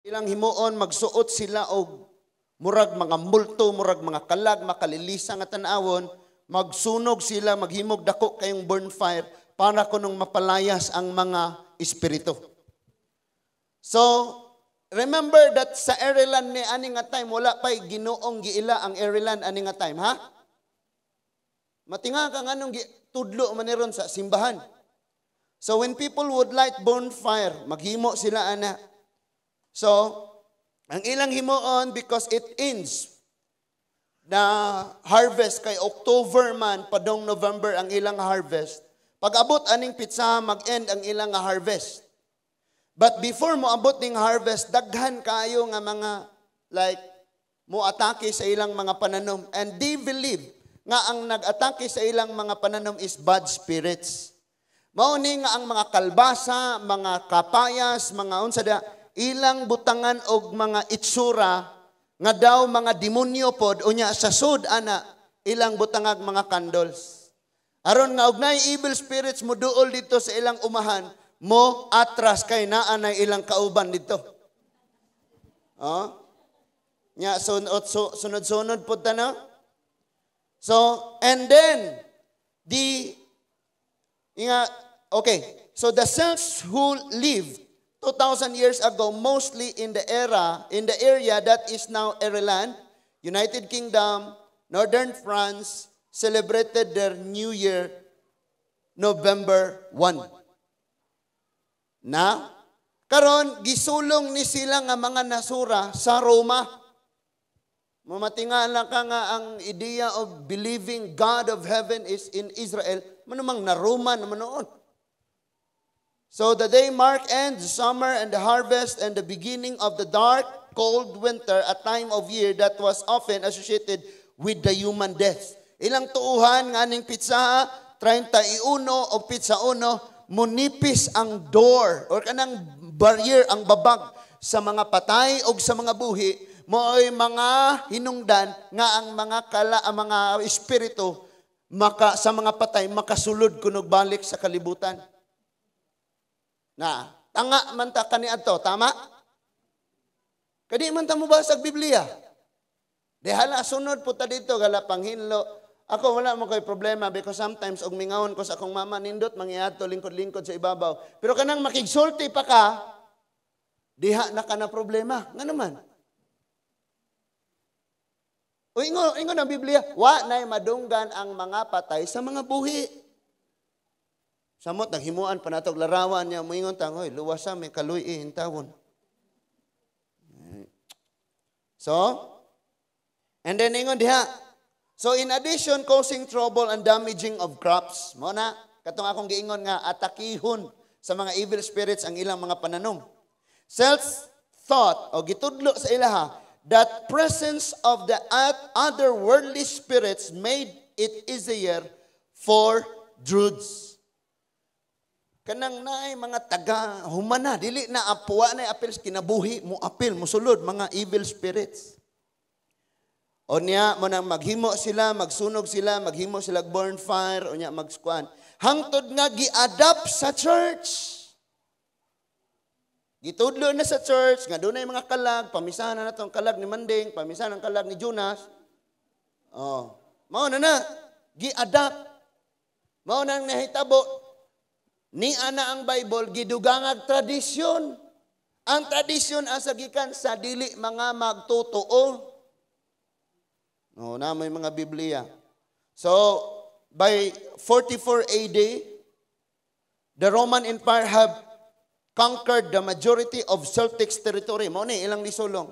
Ilang himuon, magsuot sila og murag mga multo, murag mga kalag, makalilisa nga tan-awon, magsunog sila, maghimog dako kayong bonfire para kunong mapalayas ang mga espiritu. So, remember that sa Ireland ni ani nga time, wala pa'y Ginoong giila ang Ireland ani nga time, ha? Matinga ka nganong tudlo man ni ron sa simbahan. So when people would light bonfire, maghimo sila ana. So, ang ilang himuon, because it ends na harvest kay October man padong November ang ilang harvest. Pag abot aning petsa, mag-end ang ilang nga harvest. But before mo abot ning harvest, daghan kayo nga mga like mo atake sa ilang mga pananom, and they believe nga ang nag-atake sa ilang mga pananom is bad spirits. Mao ni nga ang mga kalbasa, mga kapayas, mga unsa da, ilang butangan og mga itsura nga daw mga demonyo pod, unya sa sud ana ilang butangag mga candles. Aron nga og naay evil spirits mo duol dito sa ilang umahan, mo atras kay naa na ilang kauban dito. Oh? Nya sunod sunod-sunod pud ta, no? So, and then the nga okay, so the Celts who lived 2,000 years ago, mostly in the area that is now Ireland, United Kingdom, Northern France, celebrated their New Year November 1. Na, karon gisulong ni sila nga mga nasura sa Roma. Mamatingala ka nga ang idea of believing God of heaven is in Israel, manumang na Roma naman noon. So the day mark ends summer and the harvest and the beginning of the dark, cold winter, a time of year that was often associated with the human death. Ilang tuuhan nga aning petsa 31 o petsa 1, munipis ang door or kanang barrier, ang babag sa mga patay o sa mga buhi, mao'y mga hinungdan nga ang mga kala, ang mga espiritu maka sa mga patay makasulod kunog balik sa kalibutan. Na, tanga man ta kaniadto, tama? Kadi man ta mo basag Biblia. Di hala sunod po ta dito gala panghinlo. Ako, wala mo koy problema because sometimes og mingawon ko sa akong mama, nindot mangiadto lingkod-lingkod sa ibabaw. Pero kanang makigsulti pa ka, diha na ka na problema. Nga naman. O ingon, ingon ang Biblia, wa na'y madunggan ang mga patay sa mga buhi. Samot, naghimuan pa natog larawan niya, muingon tang, "Hoy, luwas sa may kaluy tawon." So, and then ingon diha, so in addition causing trouble and damaging of crops, mo na, katong akong giingon nga atakihon sa mga evil spirits ang ilang mga pananom. Celts thought, o gitudlo sa ilaha, that presence of the otherworldly spirits made it easier for druids. Kanang naay mga taga humana, dili na apuwa na apil sa kinabuhi, mo apil, musulod mga evil spirits. O niya, mo nang maghimo sila, magsunog sila, maghimo sila bonfire, o niya magskuan. Hangtod nga gi-adapt sa church. Gitudlo na sa church, nga doon mga kalag, pamisahan na natong kalag ni Manding, pamisahan ang kalag ni Jonas. Oh, mao na na, gi-adapt. Mao nang nahitabo, ni ana ang Bible gidugangag tradisyon. Ang tradisyon asa gikan? Sa dili mga magtotoo. No, na may mga Biblia. So, by 44 AD, the Roman Empire have conquered the majority of Celtic territory. Mao ni ilang nisulong.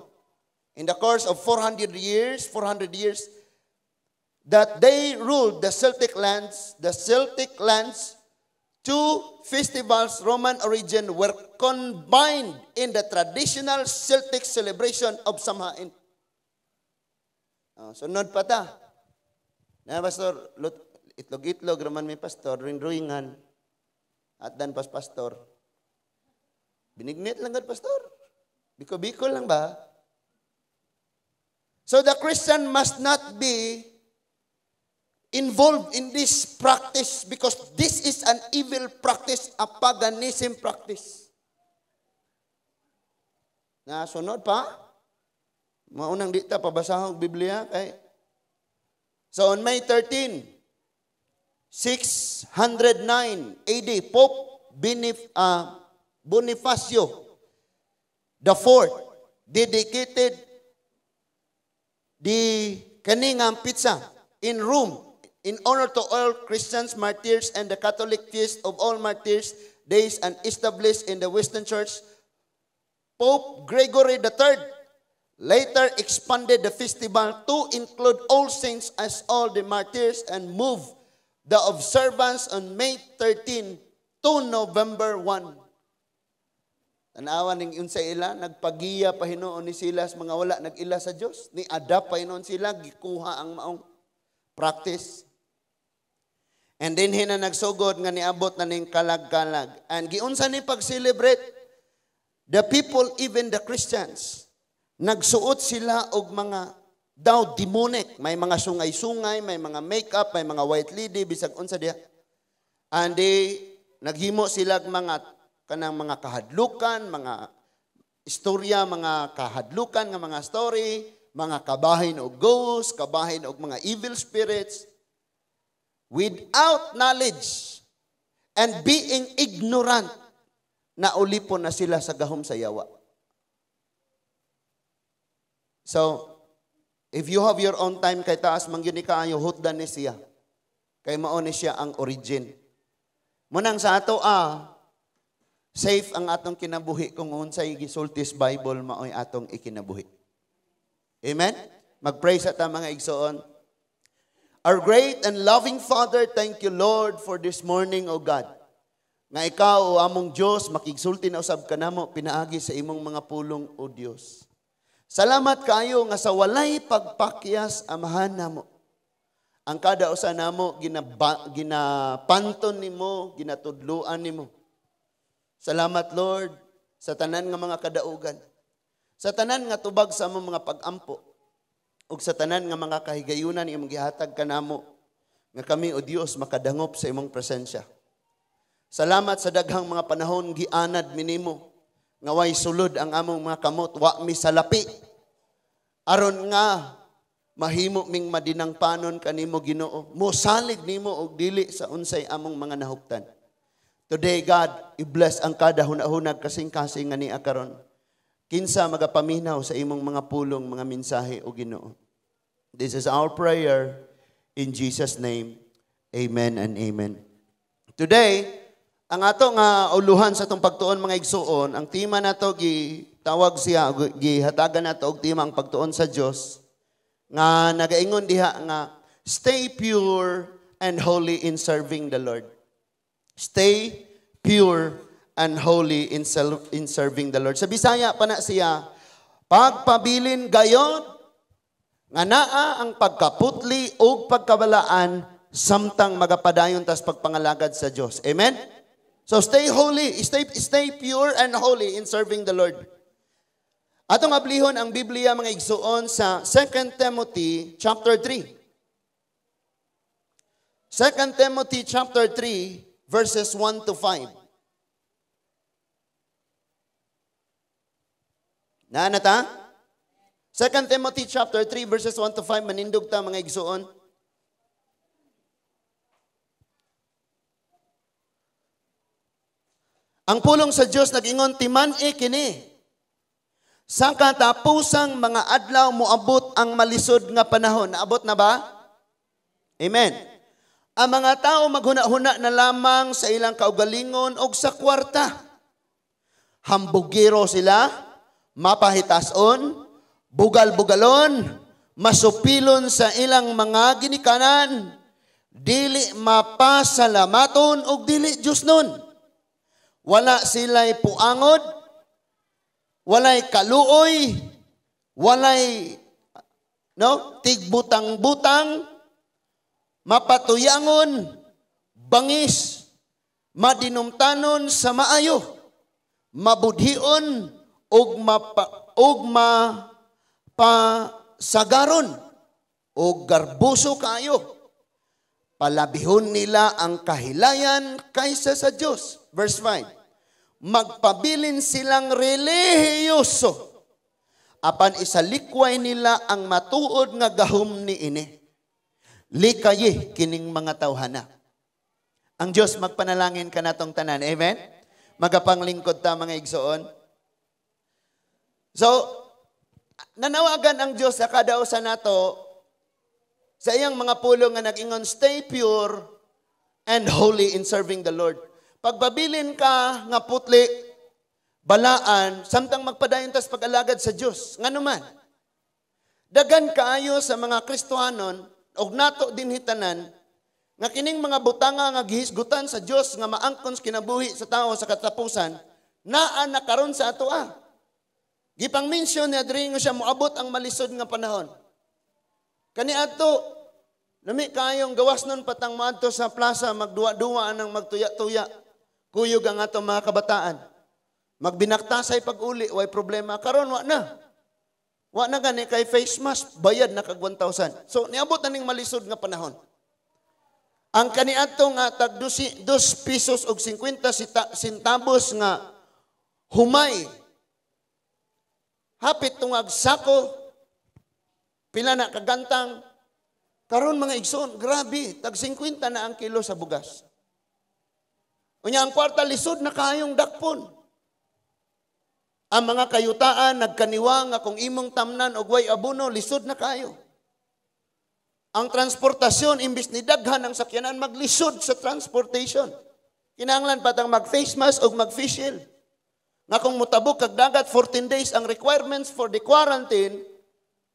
In the course of 400 years, 400 years that they ruled the Celtic lands, two festivals Roman origin were combined in the traditional Celtic celebration of Samhain. Oh, sunod pa ta. Na pastor, itlog-itlog raman mi, pastor, ring-ruingan. At dan pas, pastor. Binignit lang gud, pastor. Biko-biko lang ba? So the Christian must not be involved in this practice because this is an evil practice, a paganism practice. Na sunod pa? Maunang di ta pabasahog Biblia kay. So on May 13, 609 AD, Pope Bonifacio the Fourth dedicated the kani nga petsa in Rome in honor to all Christians martyrs and the Catholic Feast of All Martyrs Days and established in the Western Church. Pope Gregory III later expanded the festival to include all saints as all the martyrs and moved the observance on May 13 to November 1. Tanawa ning unsa ila, nagpagiya pa hinuon ni sila sa mga wala nag-ila sa Dios, ni adapt pa hinuon sila, gikuha ang maong practice. And then hina nagsugod nga niabot na ning kalag-kalag. And giunsa ni pag-celebrate, the people, even the Christians, nagsuot sila og mga daw demonic, may mga sungay-sungay, may mga makeup, may mga white lady, bisag unsa diha. And they naghimo sila og mga kanang mga kahadlukan, mga istorya, mga kahadlukan nga mga story, mga kabahin og ghost, kabahin og mga evil spirits, without knowledge and being ignorant, na ulipon na sila sa gahom sa yawa. So, if you have your own time, kay taas man gyud ni kaayo hutdan ni siya. Kay mao ni siya ang origin. Munang sa ato safe ang atong kinabuhi kung unsay gisulti sa Bible, maoy atong ikinabuhi. Amen? Mag-pray sa ta, mga igsoon. Our great and loving Father, thank you, Lord, for this morning, O God. Nga ikaw, O among Diyos, makigsulti na usab kanamo pinaagi sa imong mga pulong, O Diyos. Salamat kayo nga sa walay pagpakyas, Amahan namo. Ang kada usa namo ginapanton nimo, ginatudluan nimo. Salamat, Lord, sa tanan nga mga kadaugan. Sa tanan nga tubag sa among mga pag-ampo ug sa tanan nga mga kahigayunan imong gihatag kanamo nga kami, O Dios, makadangop sa imong presensya. Salamat sa daghang mga panahon gianad minimo nga way sulod ang among mga kamot, wa mi salapi. Aron nga mahimo ming madinangpanon kanimo, Ginoo. Mosalig nimo og dili sa unsay among mga nahuptan. Today, God, i-bless ang kada hunahunag kasing-kasing nga niya karon. Kinsa magapaminaw sa imong mga pulong, mga mensahe, o Ginoo. This is our prayer in Jesus' name. Amen and amen. Today, ang ato nga uluhan sa atong pagtuon, mga igsuon, ang tema nato gitawag siya, gihatagan nato og tema ang pagtuon sa Dios nga nagaingon diha nga "Stay pure and holy in serving the Lord." Stay pure and holy in serving the Lord. Sa Bisaya pa na siya, pagpabilin gayod nga naa ang pagkaputli ug pagkabalaan samtang magapadayon tas pagpangalagad sa Dios. Amen? So stay holy, stay pure and holy in serving the Lord. Atong ablihon ang Biblia, mga igsuon, sa 2 Timothy chapter 3. 2 Timothy chapter 3 verses 1 to 5. Naa na ta? 2 Timothy chapter 3 verses 1 to 5, manindog ta, mga igsuon. Ang pulong sa Dios nag-ingon, "Timan-i kini. Sa katapusang mga adlaw moabot ang malisod nga panahon." Naabot na ba? Amen. Ang mga tao maghuna-huna na lamang sa ilang kaugalingon og sa kwarta. Hambugiro sila, mapahitason, bugal-bugalon, masupilon sa ilang mga ginikanan, dili mapasalamaton og dili Diyos nun. Wala sila'y puangod, walay kaluoy, walay no, tigbutang-butang, mapatuyangon, bangis, madinumtanon sa maayo, mabudhion ug mapasagaron og garbuso kaayo. Palabihon nila ang kahilayan kaysa sa Dios. Verse 5. Magpabilin silang relihiyoso. Apan isalikway nila ang matuod nga gahom ni ini. Likayi kining mga tawhana. Ang Dios magpanalangin kanatong tanan. Amen? Magapanglingkod ta, mga igsoon. So, nanawagan ang Dios sa kada usa nato sa iyang mga pulong nga nag-ingon, "Stay pure and holy in serving the Lord." Pagpabilin ka nga putli, balaan, samtang magpadayon tas pag-alagad sa Dios. Ngano man? Daghan kaayo sa mga Kristohanon og nato din hitanan nga kining mga butanga nga gihisgutan sa Dios nga maangkon sa kinabuhi sa tao sa katapusan, naa na karon sa atoa. Gipang mention niya diri nga siya moabot ang malisod nga panahon. Kaniadto, lami kayong gawas nun patang moadto sa plaza, magduwa-duwa ang magtuya-tuya. Kuyog ang ato mga kabataan. Magbinaktasay pag-uli, way problema. Karon wa na. Wa na gani kay face mask, bayad na kag 1,000. So niabot na ning malisod nga panahon. Ang kaniadto nga tag 2 pesos og 50 centavos nga humay, hapit tungag sako, pila na kagantang. Karon, mga igsoon, grabe, tag 50 na ang kilo sa bugas. Unya ang kwarta lisod na kayong dakpon. Ang mga kayutaan nagkaniwa nga kung imong tamnan og way abono, lisod na kayo. Ang transportasyon, imbis ni daghan ang sakyanan, maglisod sa transportation. Kinahanglan patang mag-face mask o mag-face shield. Nga kung mutabok kag dagat, 14 days ang requirements for the quarantine,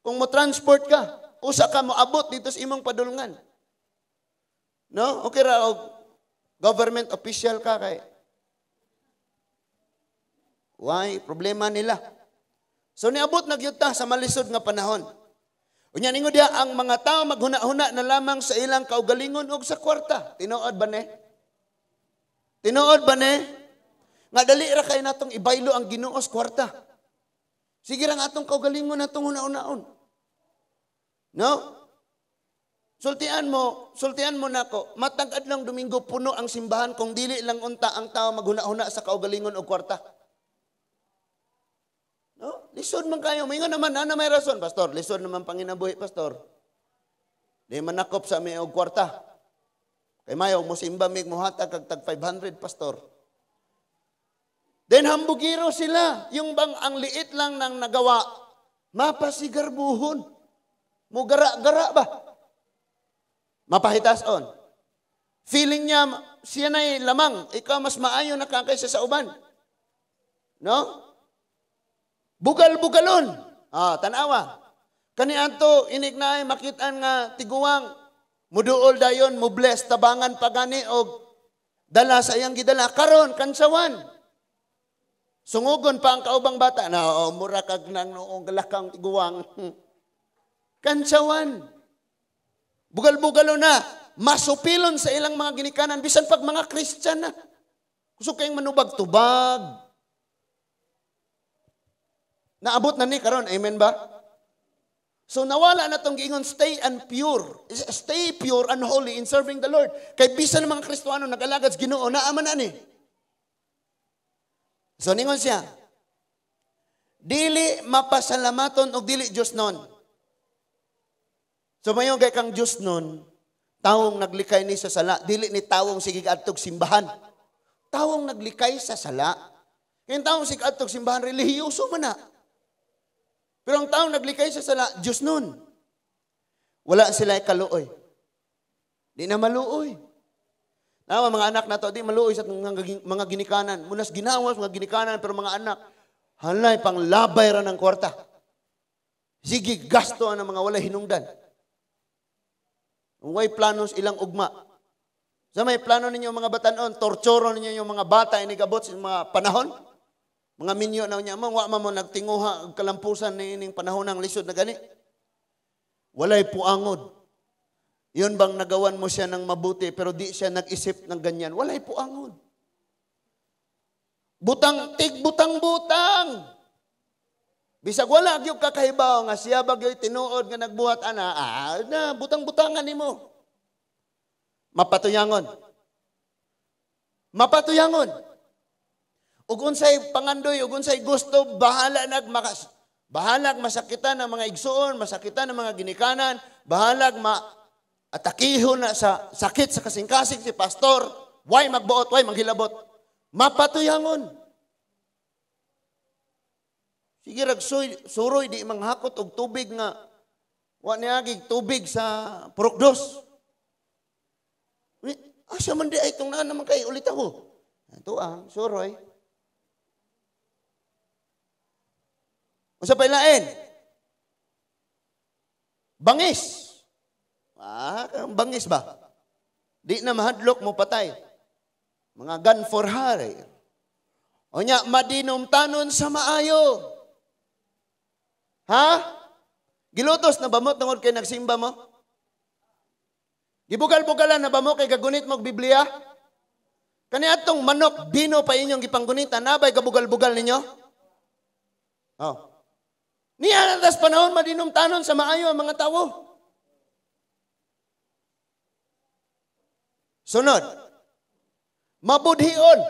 kung mo transport ka, usa ka moabot dito sa imong padulngan. No? Okay ra og government official ka kay why? Problema nila. So niabot na gyud ta sa malisod nga panahon. Unya ningon diha, ang mga tao maghuna-huna na lamang sa ilang kaugalingon ug sa kwarta. Tinuod ba ne? Tinuod ba ne? Nga dali ra kay natong ibaylo ang Ginoo sa kwarta. Sige ra nga atong kaugalingon natong huna-hunaon. No? Sultian mo nako, matag adlong Domingo puno ang simbahan kung dili lang unta ang tao maghuna-huna sa kaugalingon og kwarta. No? Lisod man kayo. Mingon naman, ana may rason, "Pastor, lisod naman panginabuhi, Pastor. Di man nakop sa mi og kwarta. Kay mayo mo simba mig mohatag kag tag 500, Pastor." Then hambugiro sila. Yung bang ang liit lang ng nagawa, mapasigarbuhon. Mugara-gara ba? Mapahitason. Feeling niya, siya na'y lamang. Ikaw mas maayo na ka kaysa sa uban. No? Bugal-bugalon. Ah, tanawa. Kaniadto inig naay makitaan nga tiguang muduol dayon, mo bless, tabangan pa gani og dala sa iyang gidala karon kansawan. Sungugon pa ang kaubang bata na, "Oh, mura kag nang noong galakang tiguang." Kansawan. Bugal-bugalo na, masupilon sa ilang mga ginikanan bisan pag mga Christian na. Kusog kayong manubag tubag. Naabot na ni karon, amen ba? So nawala na tong giingon, stay and pure. Stay pure and holy in serving the Lord. Kay bisan ng mga Kristohano nag-alagad sa Ginoo, naa man ani. So ningon siya, dili mapasalamaton og dili Diyos nun. So mayo kay kang Diyos nun, tawong naglikay ni sa sala, dili ni tawong sige adtog simbahan. Tawong naglikay sa sala. Kaya tawong sige adtog simbahan, relihiyoso man na. Pero ang taong naglikay sa sala, Diyos nun. Wala sila kaluoy. Di na maluoy. Nawa mga anak na to, di maluoy sa mga ginikanan. Munas ginawas mga ginikanan, pero mga anak, halay, pang labay ra ng kwarta. Sige, gasto ang mga walay hinungdan. Way planos ilang ugma. Sa may plano ninyo mga batanon, tortsuro ninyo yung mga bata inigabot sa mga panahon. Mga minyo na niya mo, wa man mo nagtinguha og kalampusan ni ining panahon ng lisod na gani. Walay puangod. Yun bang nagawan mo siya ng mabuti pero di siya nag-isip ng ganyan? Walay puangod. Butang, tig butang butang. Bisag wala gyud kakahibaw nga siya ba gyud tinuod nga nagbuhat ana, na butang-butangan nimo. Mapatuyangon. Mapatuyangon. Ug unsay pangandoy, ug unsay gusto, bahala nag makas. Bahalag masakitan ang mga igsuon, masakitan ang mga ginikanan, bahalag ma-atakihon na sa sakit sa kasing-kasing si pastor, why magbuot, why maghilabot. Mapatuyangon. Sige rag suroy di manghakot og tubig nga wa niagig tubig sa Purok Dos. Asa man di ay itong naan naman kay ulit ako. Ito ang suroy. Unsa pa ilain? Bangis. Ah, bangis ba? Di na mahadlok mo patay. Mga gun for hire. O nya, madinumtanon sa maayo. Ha? Gilutos na ba mo tungod kay nagsimba mo? Gibugal-bugalan na ba mo kay gagunit mo og Biblia? Kani atong manok bino pa inyong gipanggunitan, nabay gabugal-bugal ninyo? Oh. Niya na tas panahon madinumtanon sa maayo ang mga tawo. Sunod. Mabudhion.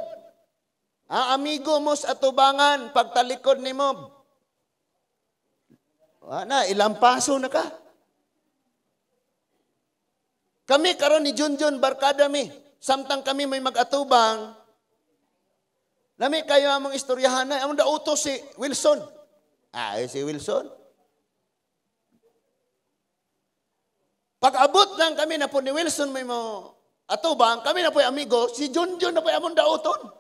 Ang amigo mo sa atubangan pagtalikod nimo. Wala, ilang paso na ka. Kami karon ni Junjun barkada mi. Samtang kami may mag-atubang, lami kayo among istoryahan na, among dauto si Wilson. Ah, si Wilson. Pag-abot lang kami na po ni Wilson may mo atubang, kami na po'y amigo, si Junjun na po'y among dauton.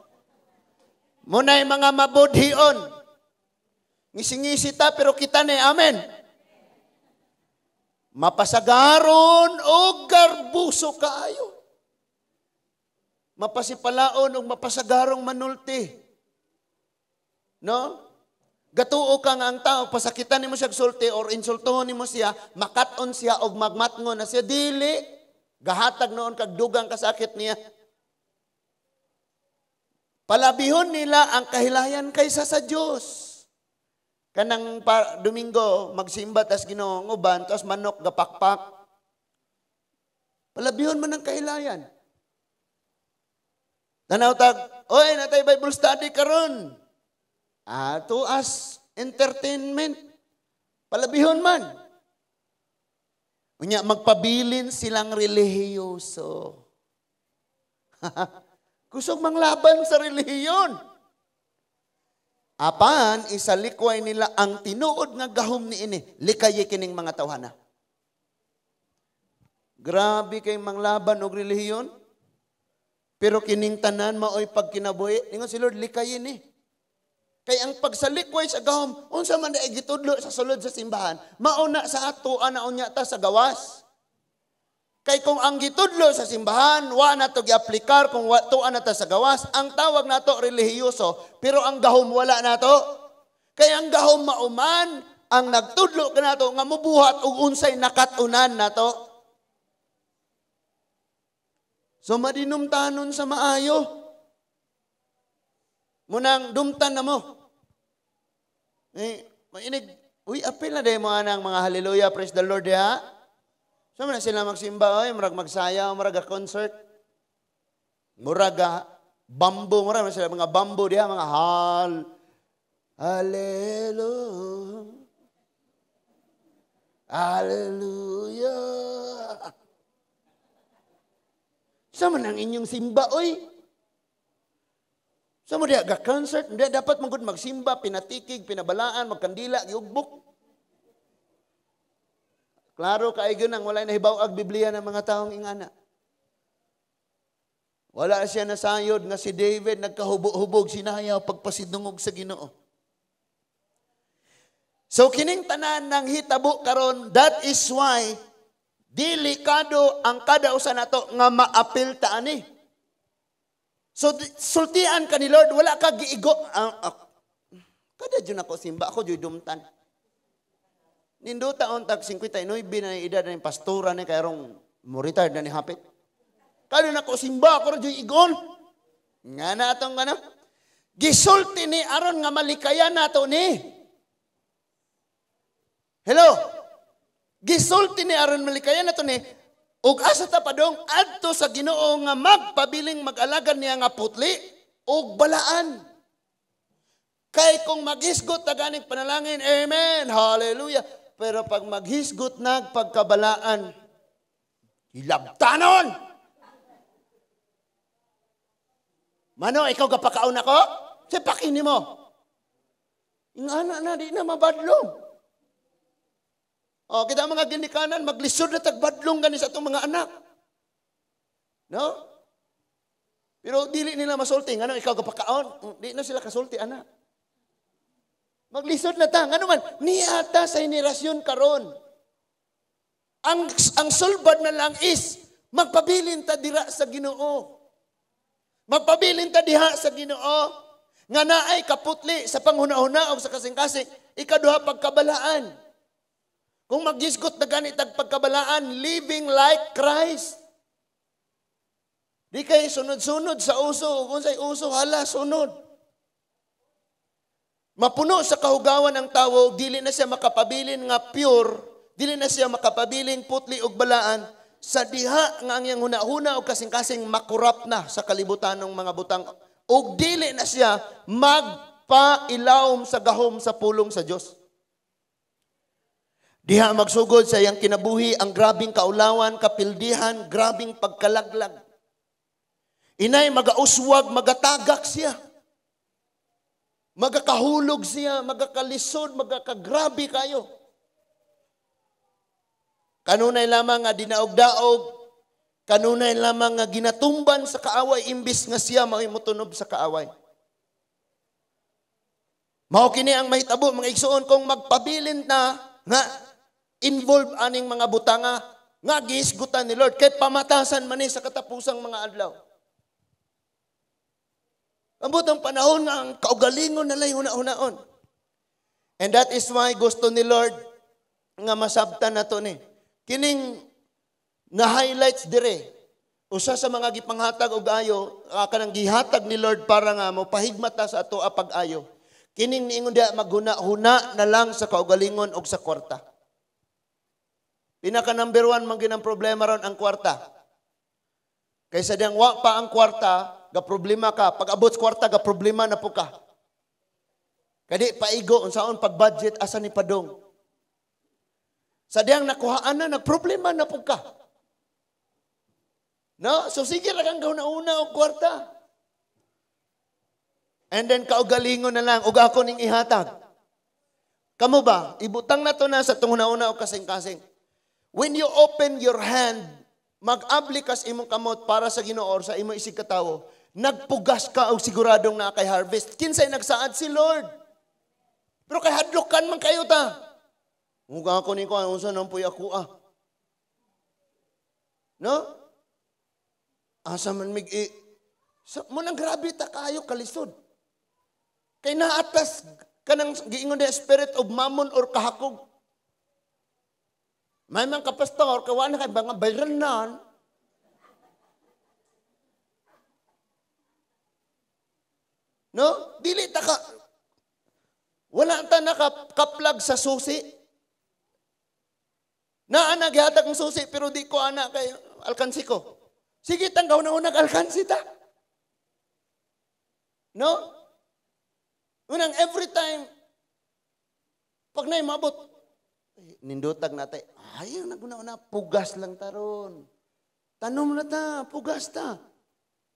Muna'y mga mabudhion. Ngisingisi ta, pero kita na, amen. Mapasagaron o garbuso kaayo. Mapasipalaon o mapasagarong manulti. No? Gatuo ka nga ang tao, pasakitan nimo siya sulti or insultuhon nimo siya, makat-on siya og magmatngon na siya, dili. Gahatag noon kag dugang kasakit niya. Palabihon nila ang kahilayan kaysa sa Dios. Kanang Domingo, magsimba tas Ginoong uban, tas manok gapakpak. Palabihon man ang kahilayan. Tanaw tag, oy, natay Bible study karon. Ah, to us entertainment. Palabihon man. Unya, magpabilin silang relihiyoso. Kusog manglaban sa relihiyon. Apan, isalikway nila ang tinuod nga gahom niini. Likaye kining mga tawhana. Grabe kay manglaban og relihiyon. Pero kining tanan maoy pagkinabuhi. Ningon si Lord, likaye ni. Kay ang pagsalikway sa gahom, unsa man di gitudlo sa sulod sa simbahan, mauna sa ato ana unya ta sa gawas. Kay kung ang gitudlo sa simbahan, wa na to giaplikar kung wa tuan na ta sa gawas, ang tawag nato relihiyoso, pero ang gahom wala nato. Kay ang gahom mauman ang nagtudlo kanato nga mubuhat og unsay nakat-unan nato. So madinumtanon sa maayo. Munang dumtan na mo. Eh, mainig, uy, apil na day mo anang mga hallelujah, praise the Lord, ha? So, man sila magsimba, oy, murag magsayaw, murag concert. Murag bambo, murag man sila mga bambo diha, mga hallelujah. Hallelujah. Sa man ang inyong simba, oy? Sa mo diha ga concert, diha dapat manggod magsimba, pinatikig, pinabalaan, magkandila, giugbok. Klaro kay gyud ang walay nahibaw-ag Biblia ng mga taong ingana. Wala siya nasayod nga si David nagkahubo-hubog sinayaw pagpasidungog sa Ginoo. So kining tanan nang hitabo karon, that is why delikado ang kada usa nato nga maapil ta ani. So sultian ka ni Lord, wala ka giigo. Kada dyan ako simba, ako dyan dumtan. Ninduta on tag 59 na edad na yung pastora ni kayrong mo retired na ni hapit. Kada na ko simba, ako dyan igon. Nga na atong ano. Gisulti ni aron nga malikayan nato ni. Hello? Gisulti ni aron malikayan nato ni. Ug asa ta padong adto sa Ginoo nga magpabiling mag-alagad niya nga putli ug balaan. Kay kung maghisgot ta ganing panalangin, amen, hallelujah. Pero pag maghisgot nag pagkabalaan, hilabtanon! Mano, ikaw gapakaon ako? Sipakin nimo. Ingana na, di na mabadlong. O, kita mga ginikanan, maglisod na tagbadlong gani sa atong mga anak. No? Pero dili nila masulti. Ngano, ikaw gapakaon? Di na sila kasulti, anak. Maglisod na ta. Ngano man, niata sa henerasyon karon. Ang sulbad na lang is, magpabilin ta dira sa Ginoo. Magpabilin ta diha sa Ginoo. Nga naay kaputli sa panghuna-huna o sa kasing-kasing, ikaduha pagkabalaan. Kung maghisgot na ganit ang pagkabalaan, living like Christ. Di kay sunod-sunod sa uso. Kung sa'y uso, hala, sunod. Mapuno sa kahugawan ang tawo, dili na siya makapabilin nga pure, dili na siya makapabilin putli og balaan, sa diha nga ang iyang huna-huna o kasing-kasing makurap na sa kalibutan ng mga butang. Og dili na siya magpailawom sa gahom sa pulong sa Dios. Diha magsugod sa iyang kinabuhi ang grabing kaulawan, kapildihan, grabing pagkalaglag. Inay magauswag, magatagak siya. Magakahulog siya, magakalisod, magakagrabe kayo. Kanunay lamang nga dinaog-daog, kanunay lamang nga ginatumban sa kaaway, imbis nga siya mao'y motunob sa kaaway. Mao kini ang mahitabo, mga igsuon, kung magpabilin na nga involve aning mga butanga nga gihisgutan ni Lord kay pamatasan man ni sa katapusang mga adlaw. Ambot ang panahon nga ang kaugalingon na lay huna-hunaon. And that is why gusto ni Lord nga masabtan nato ni. Kining na highlights dire usa sa mga gipanghatag og ayo, kanang gihatag ni Lord para nga mo pahigmata sa ato pag-ayo. Kining niingon diha maghuna-huna na lang sa kaugalingon og sa kwarta. Pinaka number 1 man ginang problema ron ang kwarta. Kaysa diyang wa pa ang kwarta, ga problema ka. Pag abot sa kwarta, ga problema na po ka. Kadi paigo unsaon pag budget asa ni padong. Sa diyang nakuhaan na, nagproblema na po ka. No? So sige ra kang gahuna-una og kwarta. And then kaugalingon na lang ug ako ning ihatag. Kamo ba? Ibutang na to na sa tong huna-una og kasing-kasing. When you open your hand, mag-abli kas imong kamot para sa Ginoo or sa imong isig katawo, nagpugas ka og siguradong naa kay harvest. Kinsay nagsaad? Si Lord. Pero kay hadlokan man kayo ta. Muga ako ni ko unsa nang puy ako ah. No? Asa man mig i sa, mo nang grabe ta kayo kalisod. Kay naatas kanang giingon the spirit of mammon or kahakog. May mga kapastor, kawa na kay mga bayranan. No? Dili ta ka. Wala ta nakakaplag sa susi. Naa naghatag ang susi pero di ko ana kay alkansi ko. Sige tanggaw na unag alkansi ta. No? Unang every time pag nay mabot nindutag natay, ayaw naguna-una, pugas lang taron. Tanom na ta, pugas ta.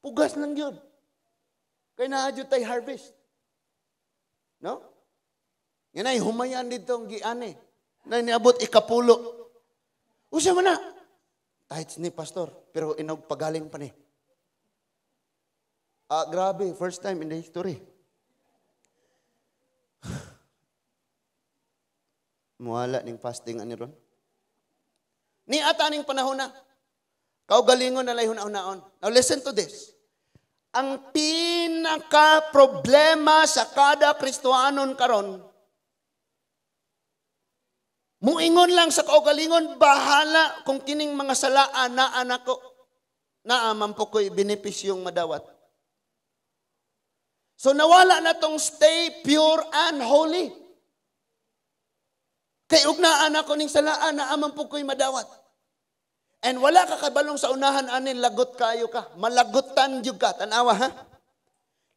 Pugas lang yun. Kaya naadyo tay harvest. No? Yan ay humayan dito ang giane. Na niabot ikapulo. Usa man na. Kahit ni pastor, pero inog pagaling pa ni. Ah, grabe, first time in the history. Muwala ning fasting ani ron. Ni ata ning panahon na. Kaugalingon na lay huna-hunaon. Now listen to this. Ang pinaka problema sa kada Kristohanon karon, muingon lang sa kaugalingon, bahala kung kining mga salaan na anak ko, naa man po ko'y benepisyong madawat. So nawala na tong stay pure and holy. Kay ugnaan ako ning salaan na amang po ko'y madawat. And wala ka kabalong sa unahan anin, lagot kayo ka. Malagotan jud ka. Tanawa ha?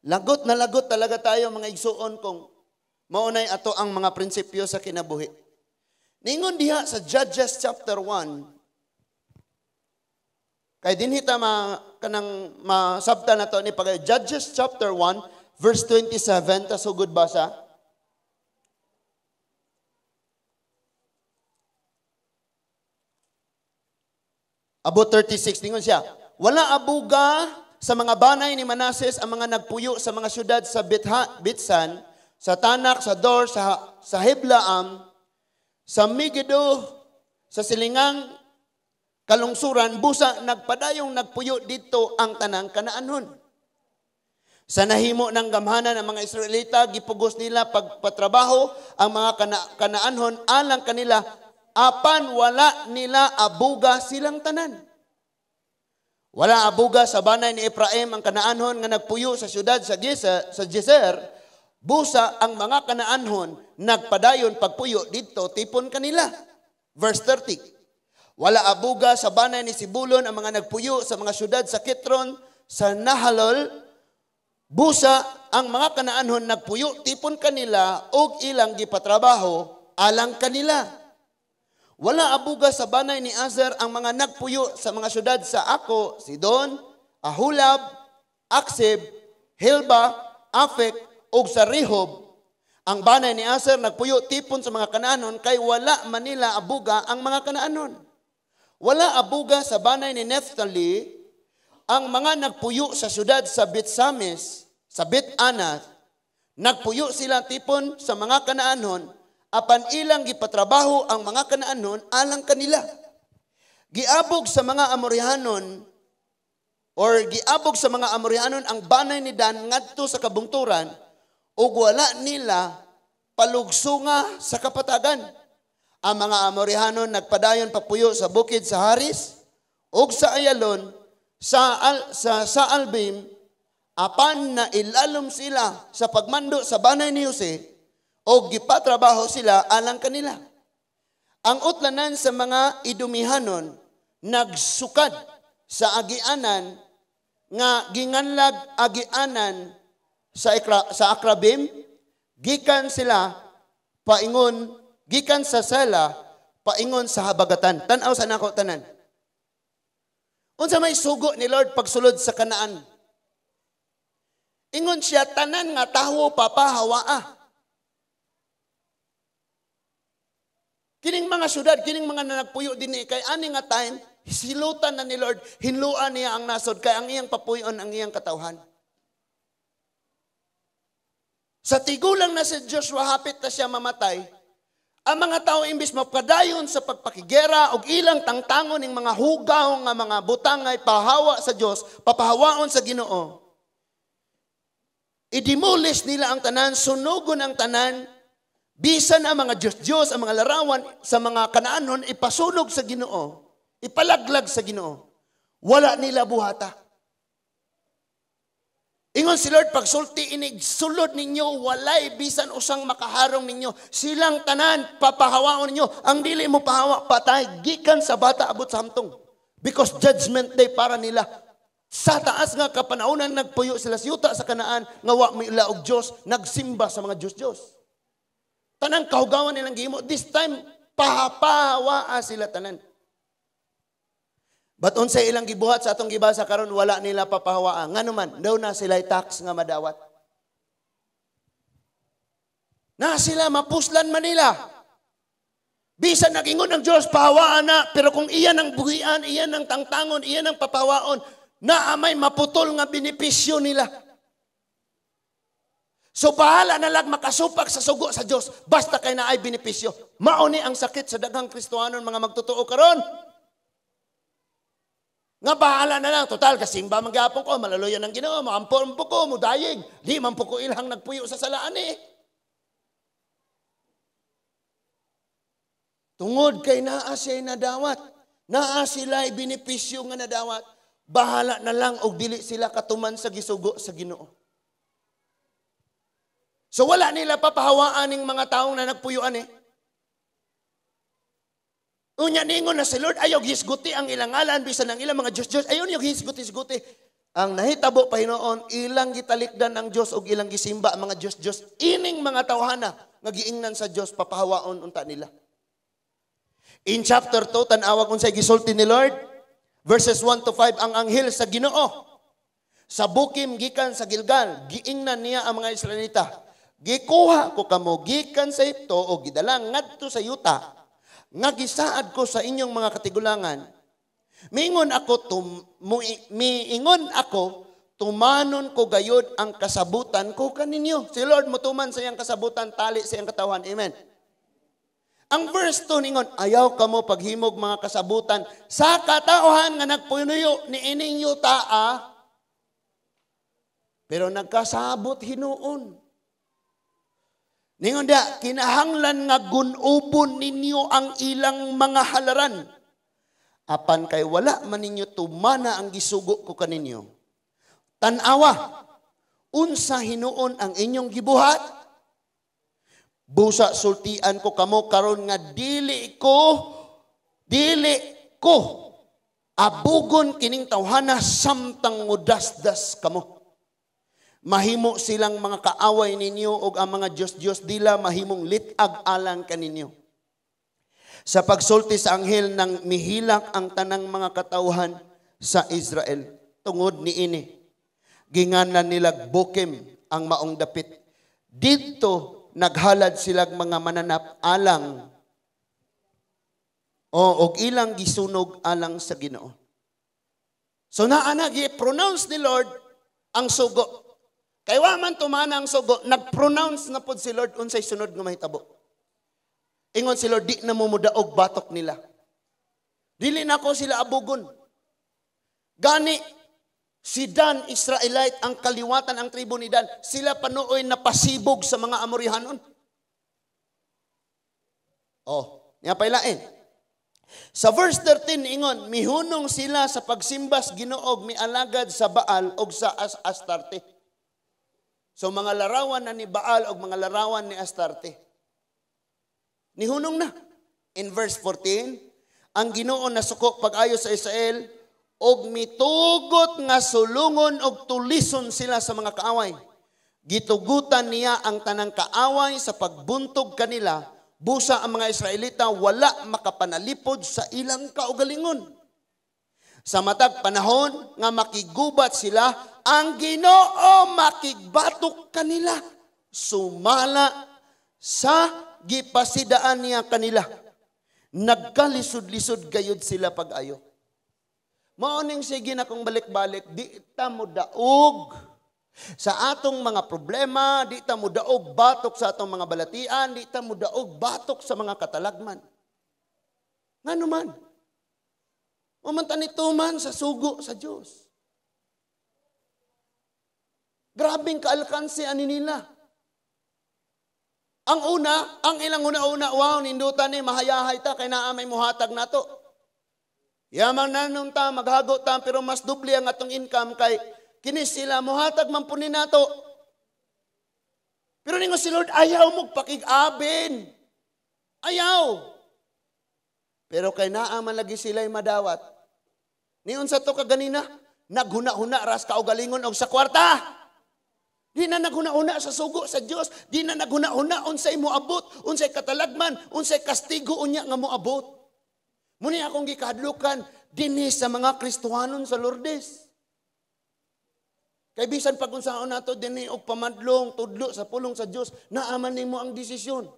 Lagot na lagot talaga tayo mga igsuon kung Mao nay ato ang mga prinsipyo sa kinabuhi. Ningon diha sa Judges chapter 1. Kay dinhi ta ma kanang masabta na to ni pag Judges chapter 1 verse 27 ta sugod basa. Abot 36 ningon siya. Wala abuga sa mga banay ni Manases ang mga nagpuyo sa mga syudad sa Bitsan, sa Tanak, sa Dor, sa Hiblaam, sa Megiddo, sa silingang kalungsuran, busa nagpadayong nagpuyo dito ang tanang Kanaanhon. Sa nahimo ng gamhanan ng mga Israelita, gipugos nila pagpatrabaho ang mga Kanaanhon alang kanila, apan wala nila abuga silang tanan. Wala abuga sa banay ni Ephraim ang Kanaanhon nga nagpuyo sa syudad sa Gezer, busa ang mga Kanaanhon nagpadayon pagpuyo didto tipon kanila. Verse 30. Wala abuga sa banay ni Sibulon ang mga nagpuyo sa mga syudad sa Kitron, sa Nahalol, busa ang mga Kanaanhon nagpuyo tipon kanila og ilang gipatrabaho alang kanila. Wala abuga sa banay ni Azer ang mga nagpuyo sa mga syudad sa Ako, Sidon, Ahulab, Aksib, Hilba, Afek, ug sa Rehob. Ang banay ni Azer nagpuyo tipon sa mga Kanaanhon kay wala manila abuga ang mga Kanaanhon. Wala abuga sa banay ni Neftali ang mga nagpuyo sa syudad sa Betsamis, sa Bet-Anath. Nagpuyo sila tipon sa mga Kanaanhon, apan ilang gipatrabaho ang mga Kanaanhon alang kanila. Giabog sa mga Amorihanon or giabog sa mga Amorihanon ang banay ni Dan ngadto sa kabungturan ug wala nila palugsunga sa kapatagan. Ang mga Amorihanon nagpadayon papuyo sa bukid sa Haris ug sa Ayalon sa Albim, apan na ilalom sila sa pagmando sa banay ni Jose o gipatrabaho sila alang kanila. Ang utlanan sa mga Idumihanon nagsukad sa agianan nga ginganlag agianan sa Akrabim, gikan sila paingon, gikan sa Sela paingon sa habagatan. Tan-aw sa nako tanan. Unsa may sugo ni Lord pagsulod sa Kanaan? Ingon siya, tanan nga tawo papahawaa. Kining mga syudad, kining mga nagpuyo dinhi kay ani nga time, silutan na ni Lord, hinluan niya ang nasod kay ang iyang papuyon ang iyang katawhan. Sa tigulang na si Joshua, hapit na siya mamatay, ang mga tao imbis mapadayon sa pagpakigera og ilang tangtangon ning mga hugaw nga mga butangay pahawa sa Dios, papahawaon sa Ginoo. I-demolish nila ang tanan, sunugon ang tanan. Bisan ang mga Diyos-Diyos, ang mga larawan sa mga Kanaanhon, ipasunog sa Ginoo, ipalaglag sa Ginoo. Wala nila buhata. Ingon si Lord, pagsulti inig sulod ninyo, walay bisan usang makaharong ninyo. Silang tanan, papahawaon ninyo. Ang dili mo pahawa, patay, gikan sa bata abot sa hamtong. Because judgment day para nila. Sa taas nga kapanahonan, nagpuyo sila sa yuta sa Kanaan, nga wa may ila og Diyos, nagsimba sa mga Diyos-Diyos. Tanang kahugawan nilang gihimo. This time, pahapawaa sila tanan. But unsay ilang gibuhat sa atong gibasa karon, wala nila papahawaa. Ngano man, daw na sila tax nga madawat. Na sila mapuslan Manila. Bisan nagingon ang Dios pahawaan na, pero kung iyan ang buhian, iyan ang tangtangon, iyan ang papawaon, na amay maputol nga benepisyo nila. So bahala na lang makasupak sa sugo sa Dios basta kay naay benepisyo. Mao ni ang sakit sa daghang Kristohanon mga magtotoo karon. Nga bahala na lang, total kasimba man gyapon ko, malaluyan ang Ginoo, moampon po ko, modayeg, di man po ko ilang nagpuyo sa salaan eh. Tungod kay naa siya'y nadawat, naa sila'y benepisyo nga nadawat, bahala na lang og dili sila katuman sa gisugo sa Ginoo. So wala nila papahawaan ning mga taong na nagpuyuan eh. Unya ningon na si Lord, ayaw hisguti ang ilang ngalan bisan ang ilang mga Diyos-Diyos, ayaw niyo hisguti-hisguti. Ang nahitabo pa hinuon, ilang gitalikdan ang Dios ug ilang gisimba ang mga Dios-Dios. Ining mga tawhana nga giingnan sa Dios, papahawaon unta nila. In chapter 2, tan-awag unsay gisulti ni Lord. Verses 1 to 5, ang anghel sa Ginoo sa Bokim gikan sa Gilgal, giingnan niya ang mga Israelita. "Gikuha ko kamo gikan sa Ehipto o gidala ngadto sa yuta nga gisaad ko sa inyong mga katigulangan. Miingon ako, tumanon ko gayod ang kasabutan ko kaninyo." Si Lord motuman sa iyang kasabutan, tali sa iyang katawhan. Amen. Ang verse 2 ningon, "Ayaw kamo paghimog mga kasabutan sa katawhan nga nagpunuyo ni ining yuta." Ah. Pero nagkasabot hinuon. Ningon da, "Kinahanglan nga gunubon ninyo ang ilang mga halaran. Apan kay wala man ninyo tumana ang gisugo ko kaninyo. Tanawa, unsa hinuon ang inyong gibuhat? Busa sultian ko kamo karon nga dili ko abugon kining tawhana samtang mudasdas kamo. Mahimo silang mga kaaway ninyo ug ang mga Dios-Dios dila mahimong lit-ag alang kaninyo." Sa pagsulti sa anghel nang mihilak ang tanang mga katawhan sa Israel tungod niini. Ginganan nila Bokim ang maong dapit. Didto naghalad silang mga mananap alang o og ilang gisunog alang sa Ginoo. So naa na gi-pronounce ni Lord ang sugo. Kay wa man tumana ang sugo, nag-pronounce na pod si Lord unsay sunod nga mahitabo. Ingon si Lord, "Di na mo mudaog batok nila. Dili na ko sila abugon." Gani, si Dan, Israelite, ang kaliwatan ang tribo ni Dan, sila panuoy napasibog sa mga Amorihanon. Oh, niya pailain. Sa verse 13 ingon, mihunong sila sa pagsimbas Ginoo, mialagad sa Baal og sa Astarte. So mga larawan na ni Baal og mga larawan ni Astarte. Nihunong na. In verse 14, ang Ginoo nasuko pag-ayo sa Israel og mitugot nga sulungon og tulison sila sa mga kaaway. Gitugutan niya ang tanang kaaway sa pagbuntog kanila, busa ang mga Israelita wala makapanalipod sa ilang kaugalingon. Sa matag panahon nga makigubat sila, ang Ginoo makigbatok kanila. Sumala sa gipasidaan niya kanila. Nagkalisod-lisod gayud sila pag-ayo. Mao ning sige na kung balik-balik, di ta mo daog sa atong mga problema, di ta mo daog batok sa atong mga balatian, di ta mo daog batok sa mga katalagman. Ngano man? Umanta nito man sa sugo sa Diyos. Grabing kaalkanse ani nila. Ang una, ang ilang una-una, "Wow, nindutan ni, mahayahay ta, kay naa may muhatag nato. Yamang nanon ta, maghago ta, pero mas doble ang atong income kay kini sila, muhatag man po ni nato." Pero ningon si Lord, "Ayaw mo pakig-abin. Ayaw." Pero kay naa man lagi sila'y madawat. Niyon sa to kaganina, naghuna-huna ras kaugalingon og sa kwarta. Di na naghuna-huna sa sugo sa Dios, di na naghuna-huna unsay moabot, unsay katalagman, unsay kastigo unya nga moabot. Muni akong gikahadlukan dinhi sa mga Kristohanon sa Lourdes. Kay bisan pag unsaon nato dinhi og pamadlong tudlo sa pulong sa Dios, naaman nimo ang desisyon.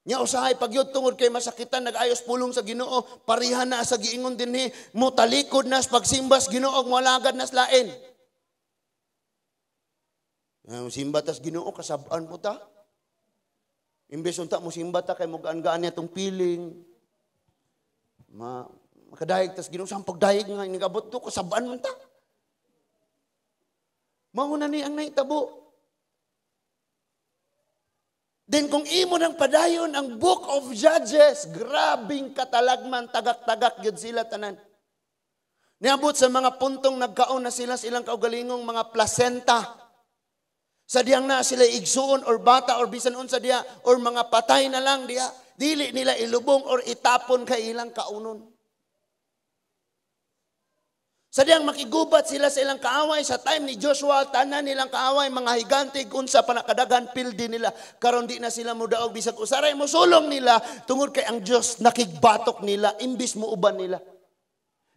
Nya usahay pagyud tungod kay masakitan nag-ayos pulong sa Ginoo, pareha na sa giingon dinhi, mo talikod na sa pagsimbas Ginoo, moalagad na sa lain. Ang simba tas Ginoo kasab-an po ta. Imbes unta mo simba ta kay mogaan-gaan niya tong piling. Makadayeg tas Ginoo sa pagdayeg nga nigabot to kasab-an man ta. Mao na ni ang nahitabo. Then kung imo nang padayon ang Book of Judges, grabing katalagman, tagak-tagak gyud sila tanan. Niabot sa mga puntong nagkaon na sila sa ilang kaugalingong mga placenta. Sa diyang na sila igsuon or bata or bisan unsa diya or mga patay na lang diya. Dili nila ilubong or itapon kay ilang kaunon. Sa diyang makigubat sila sa ilang kaaway sa time ni Joshua, tanan nilang kaaway, mga higante, unsa pa nakadagan, pildi nila. Karon di na sila modaog bisag usaray mo sulong nila tungod kay ang Dios nakigbatok nila imbis mo uban nila.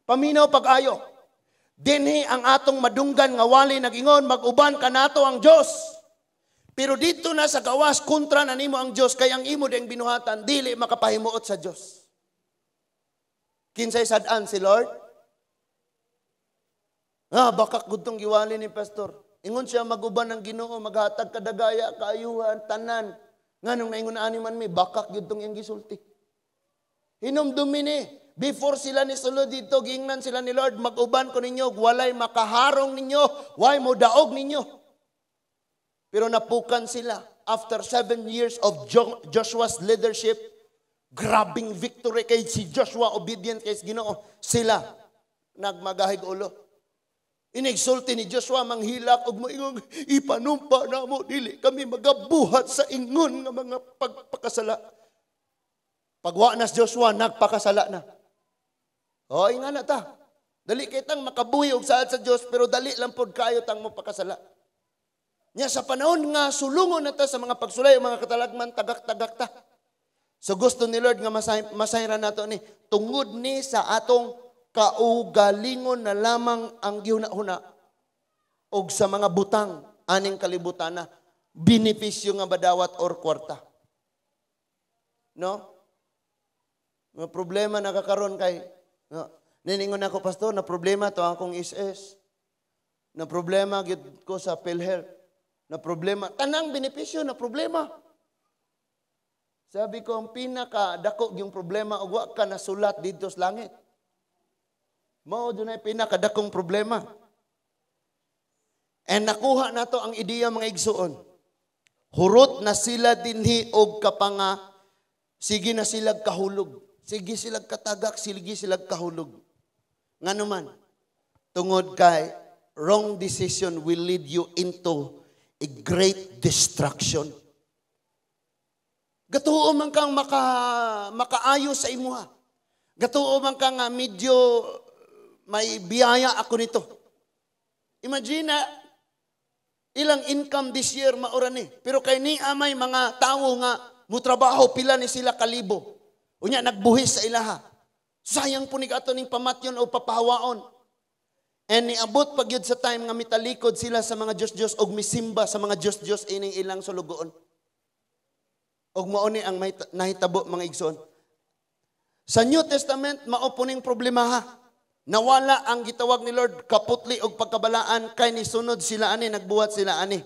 Paminaw pag-ayo. Dinhi ang atong madunggan nga wali nag-ingon, mag-uban kanato ang Dios. Pero dito na sa gawas, kontra na nimo ang Dios kay ang imo ding binuhatan dili makapahimuot sa Dios. Kinsay sad-an si Lord? Ah, baka gudtong giwali ni pastor. Ingon siya maguban ng Ginoo, maghatag kadagaya, kaayuhan, tanan. Nganong naingon ani man mi, bakak gyud tong iyang gisulti. Hinumdumi ni, before sila ni sulod dito, giingnan sila ni Lord, mag-uban ko ninyo, walay makaharong ninyo, way mo daog ninyo. Pero napukan sila after 7 years of Joshua's leadership, grabing victory kay si Joshua, obedient kay Ginoo, sila nagmagahig ulo. Inigsulti ni Joshua manghilak og moingon, ipanumpa na mo, dili kami magabuhat sa ingon nga mga pagpakasala. Pagwa na si Joshua, nagpakasala na. O, nga na ta. Dali kitang makabuhi og saad sa Dios, pero dali lang pod kayo tang mopakasala. Nya sa panahon nga sulungon na ta sa mga pagsulay o mga katalagman, tagak-tagak ta. So gusto ni Lord nga masayran nato ni tungod ni sa atong kaugalingon na lamang ang gihuna-huna og sa mga butang aning kalibutan na benepisyo nga badawat or kwarta. No? Mga problema nakakaroon kay, no? Niningon ako, "Pastor, na problema to akong SS. Na problema gyud ko sa PhilHealth. Na problema, tanang benepisyo na problema." Sabi ko, ang pinaka dako yung problema og wa ka nasulat dito sa langit. Mao dunay pinakadakong problema. And nakuha nato ang ideya, mga igsuon. Hurot na sila dinhi og kapanga, sige na sila kahulog. Sige sila katagak, sige sila kahulog. Ngano man, tungod kay wrong decision will lead you into a great destruction. Gatuo man kang makaayo sa imuha. Gatuo man kang nga medyo may biyaya ako nito. Imagine na ilang income this year maura ni. Pero kay ni may mga tawo nga mutrabaho pila ni sila kalibo. Unya nagbuhis sa ilaha. Sayang po ni ato ning pamatyon o papahawaon. And niabot pag yun sa time nga mitalikod sila sa mga Diyos-Diyos og misimba sa mga Diyos-Diyos ining ilang sulugoon. Og mao ni ang may nahitabo, mga igsoon. Sa New Testament, mao po ning problema ha. Nawala ang gitawag ni Lord kaputli og pagkabalaan kay nisunod sila ani, nagbuhat sila ani.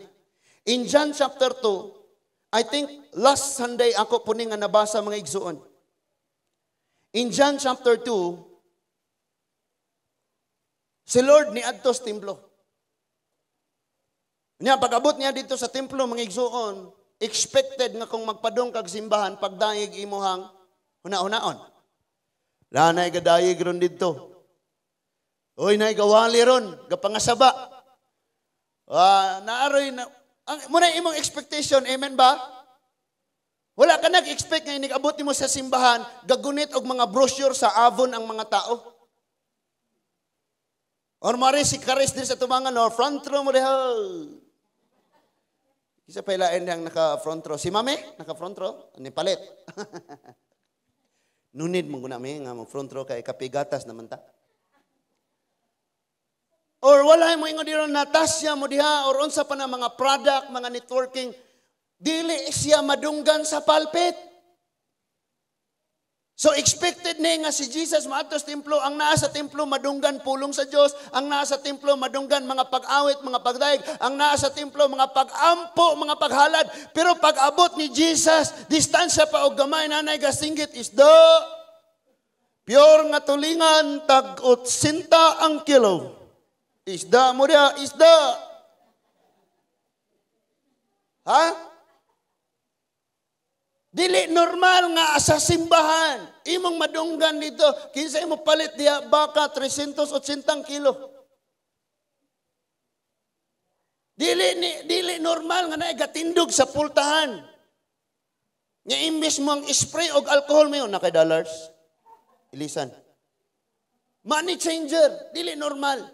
In John chapter 2, I think last Sunday ako po ni nga nabasa, mga igsoon. In John chapter 2, si Lord ni adto sa templo. Niya pag-abot niya dito sa templo, mga igsoon, expected nga kung magpadong kag simbahan pagdayeg imuhang huna-hunaon. Lanay gadayeg ron didto. Uy, nay gawali ron, gapangasaba. Ah, naaroy na ang muna imong expectation, amen ba? Wala ka nag-expect nga inig-abot nimo sa simbahan, gagunit og mga brochure sa Avon ang mga tao. Or mari si Karis din sa tumangan or front row mo diha. Isa pa ilain yang naka front row. Si Mami, naka front row, ni palit. Nunid mo guna mi nga mo front row kay kapigatas naman ta. Or wala mo ingon diro Natasha mo diha or unsa pa na mga product, mga networking, dili siya madunggan sa pulpit. So expected ni nga si Jesus maadto sa templo, ang naa sa templo madunggan pulong sa Dios, ang naa sa templo madunggan mga pag-awit, mga pagdayeg, ang naa sa templo mga pag-ampo, mga paghalad. Pero pag-abot ni Jesus, distansya pa og gamay, nanay gasinggit, "Isda. Pure nga tulingan, tag 80 ang kilo. Isda mo diha, isda." Ha? Dili normal nga sa simbahan. Imong madunggan dito. Kinsa imo palit diha, baka 380 kilo. Dili normal nga naay gatindog sa pultahan. Nga imbes mo ang spray og alcohol mayon na kay dollars. Ilisan. Money changer, dili normal.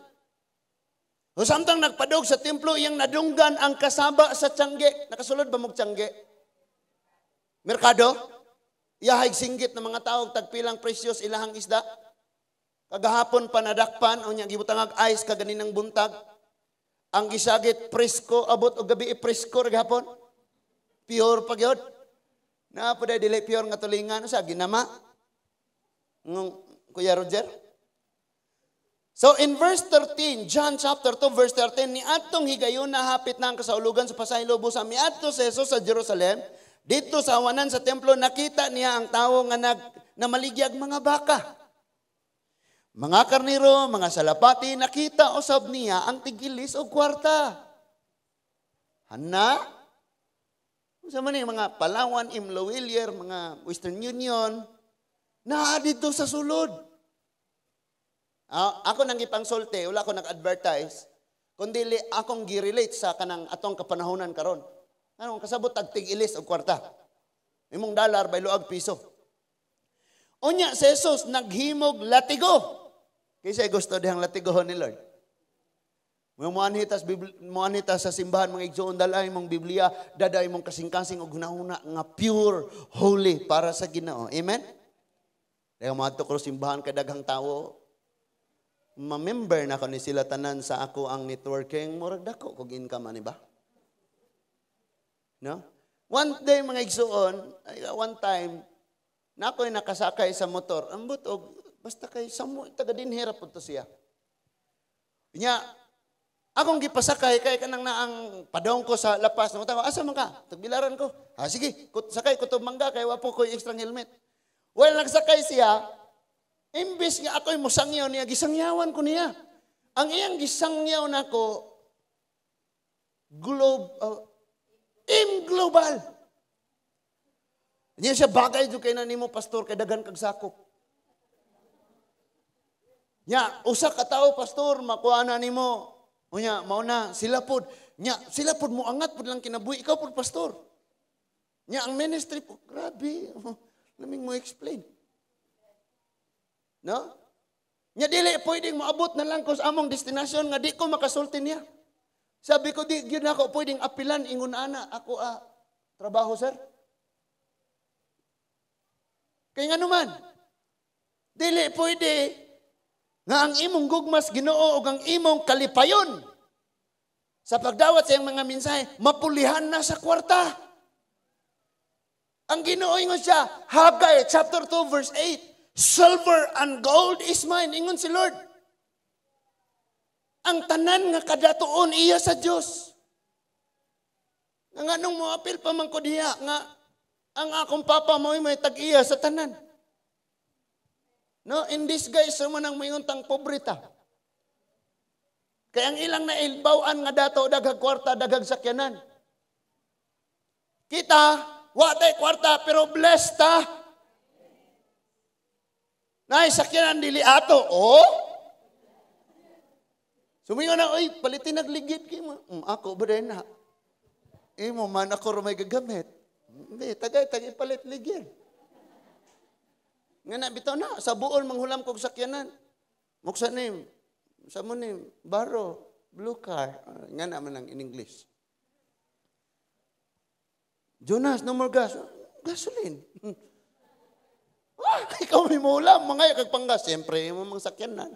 O samtang nagpadog sa templo, iyang nadunggan ang kasaba sa tiyangge. Nakasulod ba mong tiyangge? Merkado? Iyahay singgit ng mga tao, tagpilang presyos ilahang isda. Kagahapon pa nadakpan, o niya gibutangag ice kaganinang buntag. Ang gisagit presko, abot og gabi presko gahapon. Pure pa gyud. Naa po dili pure nga tulingan sa ginama. Ngong Kuya Roger. So in verse 13, John chapter 2 verse 13, ni atong higayon na hapit na ang kasaulugan sa pasaylo busa, miadto si Jesus sa Jerusalem, dito sa awanan sa templo, nakita niya ang tawo nga namaligyag mga baka, mga karniro, mga salapati, nakita usab niya ang tigilis og kwarta. Hana? Unsa man ni mga Palawan, M Lhuillier, mga Western Union, naa dito sa sulod. Ah, ako nang gipangsulti, wala ko nag-advertise, kundi akong gi-relate sa kanang atong kapanahonan karon. Anong kasabot tag tig-ilis og kwarta? Imong dollar bayloag piso. Unya si Jesus naghimog latigo. Kaysa gusto dihang latigohon ni Lord. Mo anhita sa simbahan, mga igsoon, dalay mong Biblia, daday mong kasing-kasing og hunahuna nga pure, holy para sa Ginoo. Amen? Dahil moadto ko simbahan kay daghang tawo, ma-member na ko ni sila tanan sa ako ang networking, murag dako kog income ani ba? No? One day, mga igsoon, ay, one time, na ako'y nakasakay sa motor. Ambot og basta kay samo taga dinhira pud to siya. Nya akong gipasakay kay kanang naang padong ko sa lapas, nangutana, "Asa man ka?" "Tagbilaran ko." "Ha, sige, sakay ko to mangga kay wa po ko'y extra helmet." Well, nagsakay siya, imbis nga ako'y musangyaw niya, gisangyawan ko niya. Ang iyang gisangyaw nako, globe, AIM Global. Niya siya, "Bagay jud kay na nimo, pastor, kay daghan kag sakop. Nya, usa ka tawo, pastor, makuha na nimo. Unya, mao na, sila pod. Nya, sila pod moangat pod lang kinabuhi. Ikaw pod, pastor. Nya, ang ministry po, grabe. Laming mo explain. No? Nya dili pwedeng moabot na lang ko sa among destinasyon nga di ko makasulti niya. Sabi ko, di gyud nako pwedeng apilan ingon ana ako ah, trabaho, sir. Kay nga naman, dili pwede nga ang imong gugmas Ginoo ug ang imong kalipayon sa pagdawat sa iyang mga mensahe mapulihan na sa kwarta. Ang Ginoo, ingon siya, Haggai chapter 2 verse 8, "Silver and gold is mine," ingon si Lord. Ang tanan nga kadatuon iya sa Dios. Nga nganong moapil pa man ko diha nga ang akong papa mo may tag-iya sa tanan? No, in disguise man ang moingon tang pobre ta. Kaya ang ilang nailbawan nga dato, daghag kwarta, daghag sakyanan. Kita, wa tay kwarta pero blessed ta. Naay sakyanan, dili ato. Oh? Sumingon na, "Oy, palitin nagligid kay mo." Ako ba din na? Imo man, ako ra may gagamit. Hindi, tagay, tagay palit ligid. Nga na, bitaw na, sa buol manghulam kog sakyanan. Muksa ni, sa mo ni, baro, blue car. Ah, nga naman ang in English. "Jonas, no more gas." Gasoline. Ah, ikaw may mulam, mga kag panggas. Siyempre, mo mga sakyanan.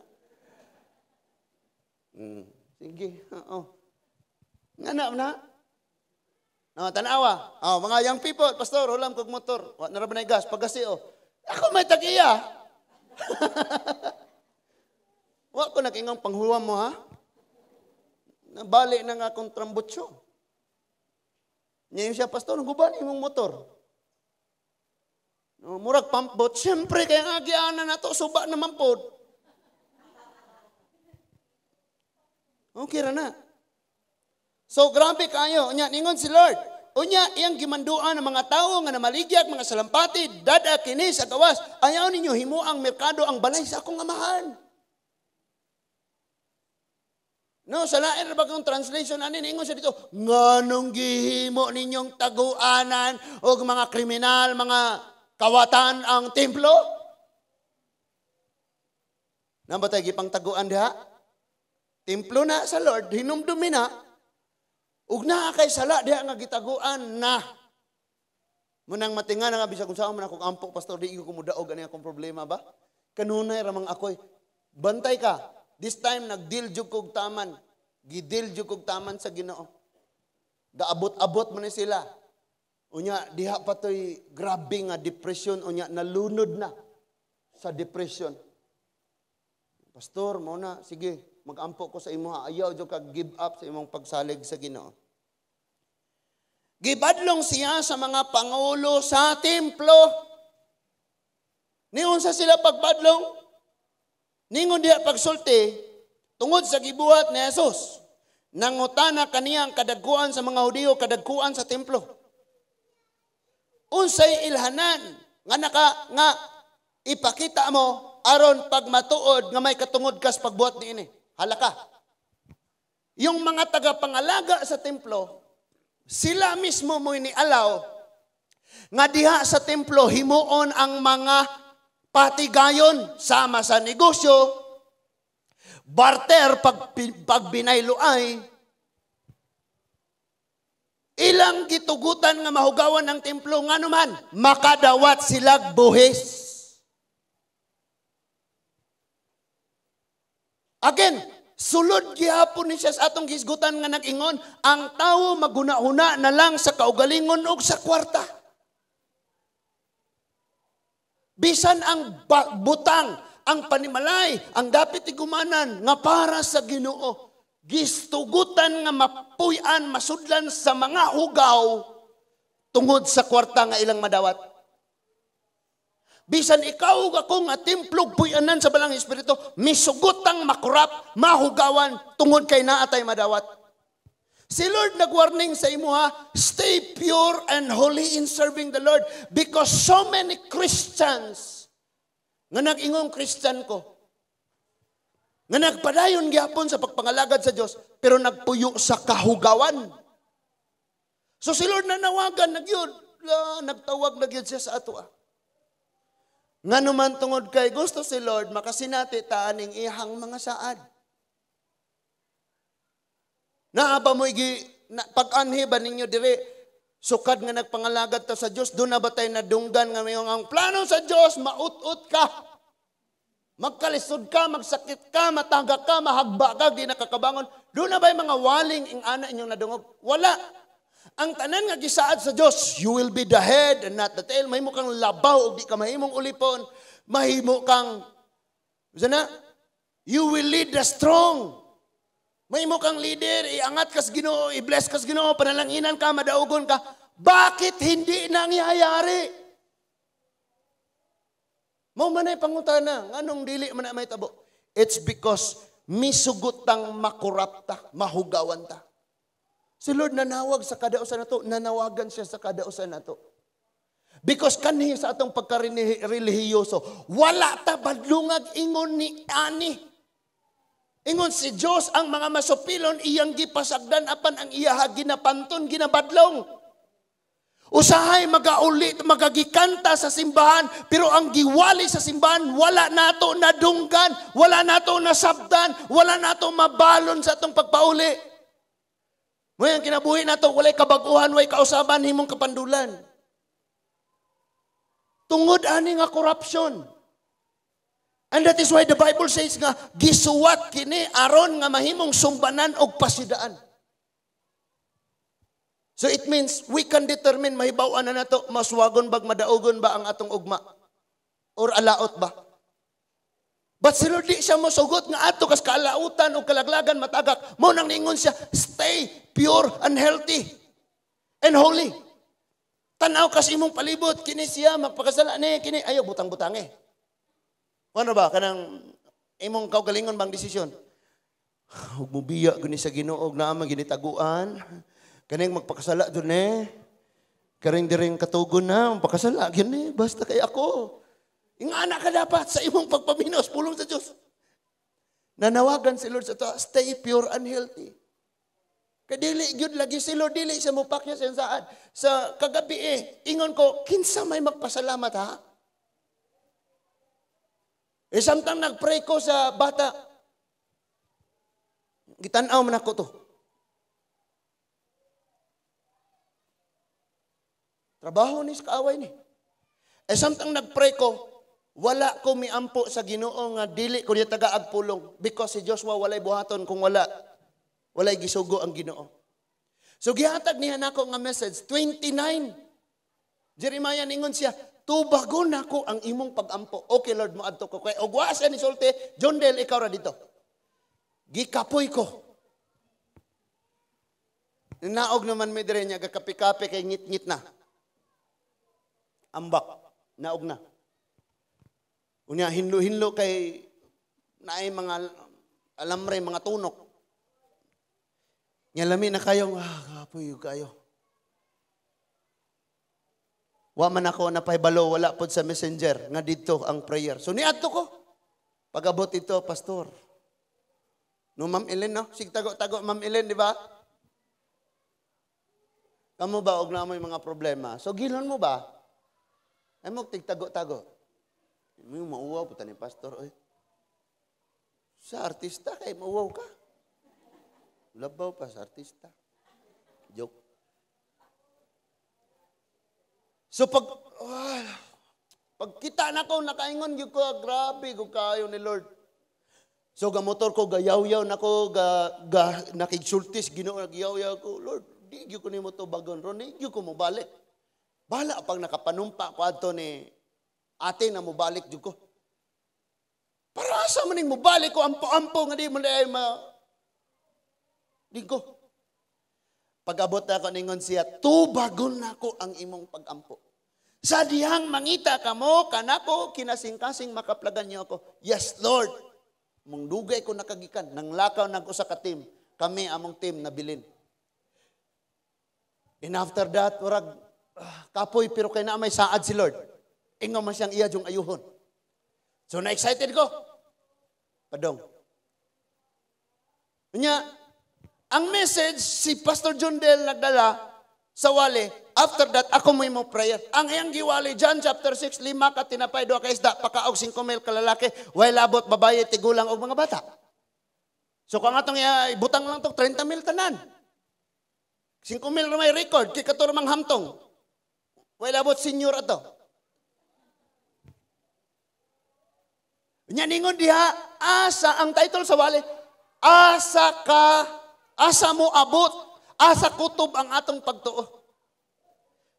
Sige, oo. Nga na, na. No, tanawa. Oh, mga young people, "Pastor, hulam kog motor. Wa na ra ba na gas? Pagasi oh." Ako may tag-iya. Wa ko nag-ingon panghuwam mo ha. Nabali na nga akong trambutso. Niya siya, "Pastor, guban imong motor. No, murag pump boat." Siyempre, kaya nga agianan na to, suba naman pod. Okay ra na. So, grabe kayo. Unya, ningon si Lord. Unya, iyang gimanduan ng mga tao nga namaligyag, mga salampati, "Dada kini sa gawas. Ayaw ninyo himuang merkado ang balay sa akong amahan." No, sa lain ra bagong translation ani, ningon siya dito, "Nganong gihimo ninyong taguanan og mga kriminal, mga kawatan ang templo?" Naa ba tay gipangtaguan diha? Templo na sa Lord, hinumdumi na. Ug naa kay sala diha nga gitaguan na. Munang matinga na nga bisag unsaon man akong ampo, "Pastor, di ko mudaog ani akong problema ba?" Kanunay ramang ako'y bantay ka. This time nag-deal jud kog taman. Gi-deal jud kog taman sa Ginoo. Gaabot-abot man ni sila. Unya diha pa to'y grabe nga depression, unya nalunod na sa depression. "Pastor, mao na, sige, mag-ampo ko sa imo ha. Ayaw jud ka give up sa imong pagsalig sa Ginoo." Gibadlong siya sa mga pangulo sa templo. Niunsa sila pagbadlong? Ningon diha pagsulti, tungod sa gibuhat ni Jesus, nangutana kaniya ang kadagkuan sa mga Hudiyo, kadagkuan sa templo. "Unsay ilhanan nga naka nga ipakita mo aron pagmatuod nga may katungod kas pagbuhat niini? Halaka." Yung mga tagapangalaga sa templo, sila mismo mo ni-allow nga diha sa templo himuon ang mga patigayon sama sa negosyo, barter, pag binayloay, ilang gitugutan nga mahugawan ang templo, ngano man makadawat silag buhis. Again, sulod gihapon ni siya sa atong gisgutan nga nag-ingon, ang tawo maghuna-huna na lang sa kaugalingon og sa kwarta. Bisan ang butang, ang panimalay, ang dapit igumanan nga para sa Ginoo, gistugutan nga mapuy-an, masudlan sa mga hugaw tungod sa kwarta nga ilang madawat. Bisan ikaw ug ako nga templog puy-anan sa Balang Espiritu, misugotang makurap, mahugawan tungod kay naa tay madawat. Si Lord nag-warning sa imo ha, stay pure and holy in serving the Lord because so many Christians nga nag-ingong Christian ko, nga nagpadayon gyapon sa pagpangalagad sa Dios pero nagpuyo sa kahugawan. So si Lord nanawagan na gyud, nagtawag na gyud siya sa ato. Ngano man, tungod kay gusto si Lord makasinati ta aning iyang mga saad. Naa ba mo igi na, pag-anhi ba ninyo dire sukad nga nagpangalagad ta sa Dios, duna ba tay nadunggan nga mayong ang plano sa Dios maut-ut ka? Magkalisod ka, magsakit ka, matagak ka, mahagba ka, di nakakabangon. Duna ba'y mga waling ing ana inyong nadungog? Wala. Ang tanan nga gisaad sa Dios, you will be the head and not the tail. Mahimo kang labaw ug di ka mahimong ulipon. Mahimo kang, na? You will lead the strong. Mahimo kang leader, iangat kas Ginoo, i-bless kas Ginoo, panalanginan ka, madaugon ka. Bakit hindi nangyayari? Mao man ay pangutana, nganong dili man na mahitabo? It's because misugot tang makurapta, mahugawan ta. Si Lord nanawag sa kada usa nato, nanawagan siya sa kada usa nato. Because kanhi sa atong pagka-relihiyoso, wala ta badlungag ingon ni ani. Ingon si Dios, ang mga masupilon iyang gipasagdan apan ang iyaha ginapanton, ginabadlong. Usahay magauli, magagikanta sa simbahan, pero ang giwali sa simbahan, wala nato nadunggan, wala nato nasabdan, wala nato mabalon sa atong pagpauli. Ngayon, kinabuhi nato, walay kabaguhan, walay kausaban, himong kapandulan. Tungod ani nga corruption. And that is why the Bible says nga, gisuwat kini aron nga mahimong sumbanan og pasidaan. So it means we can determine, mahibaw-an na nato, maswagon bag madaugon ba ang atong ugma? Or alaot ba? But si Lord di siya mosugot nga ato kas kaalautan o kalaglagan matagak. Mao nang ningon siya, stay pure and healthy and holy. Tanaw kas imong palibot, kini siya magpakasala ni kini ayo butang-butang eh. Ano ba kanang imong kaugalingon bang desisyon? Ug mobiya guni sa Ginoo og naa man ginitaguan. Kaning magpakasala dun eh. Karing diring katugon na, magpakasala gyud ni basta kay ako. Ingana ka dapat sa imong pagpaminos pulong sa Dios. Nanawagan si Lord sa to, stay pure and healthy. Kay dili gyud lagi si Lord, dili siya mopakya sa saad. Sa kagabi eh, ingon ko, kinsa may magpasalamat ha? Eh samtang nagpray ko sa bata, gitan-aw man ako to. Trabaho ni sa kaaway ni. Eh samtang nagpray ko, wala ko miampo sa Ginoo nga dili ko niya tagaag pulong because si Joshua walay buhaton kung walay gisugo ang Ginoo. So gihatag niya nako nga message 29. Jeremiah ningon siya, tubagon nako ang imong pagampo. Okay Lord, moadto ko kay og wa siya ni sulti, John Del ikaw ra dito. Gikapoy ko. Naog naman mi dire niya gakapi-kape kay ngit-ngit na. Ambak, naog na. Unya hinlo-hinlo kay naay mga alamre, mga tunok. Nya lami na kayo, kapoy kayo. Wa man ako napahibalo, wala pod sa messenger nga didto ang prayer. So niadto ko. Pag-abot ito, pastor. No, Ma'am Ellen, no? Sig tago-tago, Ma'am Ellen, di ba? Kamo ba og na mo'y mga problema? So gilon mo ba? Ay mo tigtago-tago. May mauwaw puta ni pastor oy. Sa artista kay mauwaw ka. Labaw pa sa artista. Joke. So pag kita na ko nakaingon gyud ko, grabe ko kaayo ni Lord. So ga motor ko gayaw-yaw nako, ga nakigsultis Ginoo, nagyaw-yaw ko, Lord, di gyud ko nimo tubagon ron, di gyud ko mobalik. Bala pag nakapanumpa ko adto ni ate na mobalik jud ko. Para asa man ning mobalik ko, ampo-ampo nga di man ay ma di ko. Pag-abot na ako ningon siya, tubagon nako ang imong pag-ampo. Sa dihang mangita kamo kanako kinasing-kasing makaplagan niyo ako. Yes Lord. Mong dugay ko nakagikan, nanglakaw nag usa ka team. Kami among team nabilin. And after that, warag kapoy pero kay na may saad si Lord. Ingon man siyang iya jung ayuhon. So na-excited ko. Padong. Nya, ang message si Pastor John Del nagdala sa wali. After that, ako mo mo prayer. Ang iyang giwali, John chapter 6, 5 ka tinapay, 2 ka isda, pakaog 5 mil kalalaki, way labot, babaye, tigulang, og mga bata. So kung atong ibutang lang to, 30 mil tanan. 5 mil na may record, kay kato ramang hamtong. Way labot, senior ato. Nya ningon diha, asa, ang title sa wali, asa ka, asa mo abot, asa kutob ang atong pagtuo.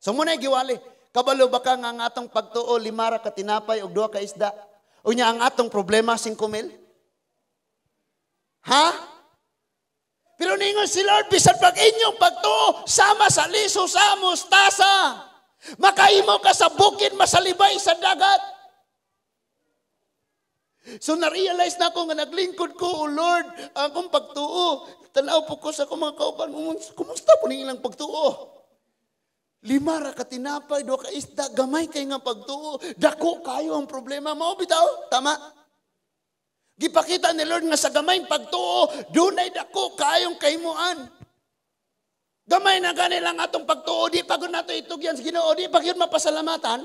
So muna giwali, kabalo ba ka nga ang atong pagtuo, 5 ra ka tinapay og 2 ka isda? Unya ang atong problema 5 mil? Ha? Pero ningon si Lord, bisan pag inyong pagtuo, sama sa liso sa mustasa. Makaimo ka sa bukid, masalibay sa dagat. So na-realize na ako nga naglingkod ko, O Lord, ang akong pagtuo. Tanaw po ko sa akong mga kauban, kumusta po ning ilang pagtuo? 5 ra ka tinapay, 2 ka isda, gamay kay nga pagtuo. Dako kayo ang problema. Mao bitaw, tama? Gipakita ni Lord nga sa gamay pagtuo, dunay dako kayong kahimuan. Gamay na gani lang atong pagtuo, di pa gud nato itugyan sa Ginoo, di pa gyud mapasalamatan.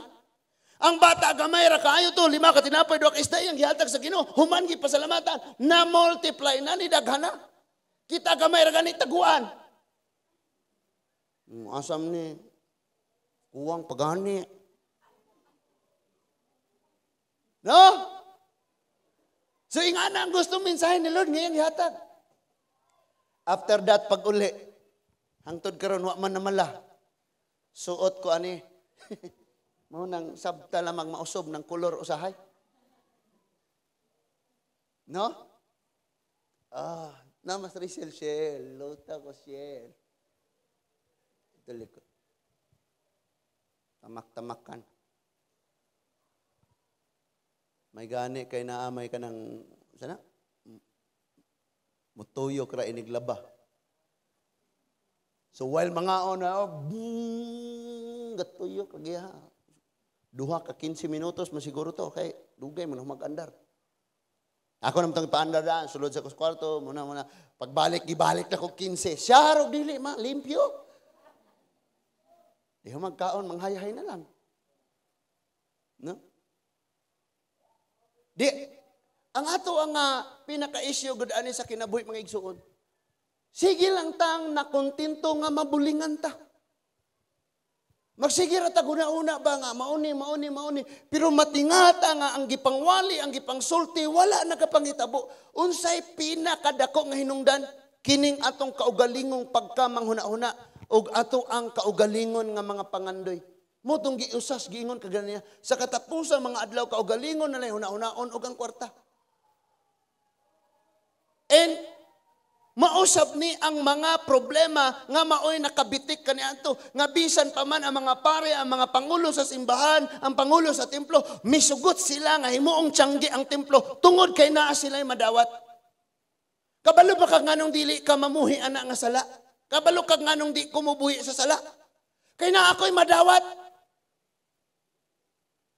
Ang bata gamay ra kaayo to, 5 ka tinapay, 2 ka isda, iyang gihatag sa Ginoo, human gipasalamatan, na multiply na ni daghana. Kita gamay ra gani taguan. Asam ni kuwang pagani. No? So ingana ang gusto mensahe ni Lord ngayong gihatag. After that pag-uli, hangtod karon wa man namala. Suot ko ani. Mao nang sabta lamang mausob ng kolor usahay. No? Ah, na mas Rizel Shell, lota ko Shell. Ito likod. Tamak-tamakan. May gani kay naamay ka ng, sana? Mutuyok ra iniglaba. So while mga ona, oh, gatuyok lagi ha. 2 ka 15 minutos masiguro to kay dugay man mag-andar. Ako naman itong ipaandar daan, sulod sa kwarto, muna. Pagbalik, gibalik na ko 15. Siya rog dili, ma, limpyo. Di ho magkaon, manghayahay na lang. No? Di, Ang ato ang pinaka-issue gud ani sa kinabuhi, mga igsuon. Sige lang tang nakontento nga mabulingan ta. Magsige ra ta una ba nga mauni, mauni, mauni, pero matingata nga ang gipangwali, ang gipangsulti, wala nakapangitabo. Unsay pinakadako nga hinungdan? Kining atong kaugalingong pagkamanghuna-huna ug ato ang kaugalingon nga mga pangandoy. Mao tong giusas giingon kaganiya sa katapusan mga adlaw, kaugalingon na lang huna-hunaon ug ang kwarta. And mausab ni ang mga problema nga maoy nakabitik kaniadto, nga bisan pa man ang mga pare, ang mga pangulo sa simbahan, ang pangulo sa templo, misugot sila nga himuong tiyanggi ang templo tungod kay naa sila'y madawat. Kabalo ba ka nganong dili ka mamuhi ana nga sala? Kabalo ka nganong di kumubuhi sa sala? Kay naa ako'y madawat.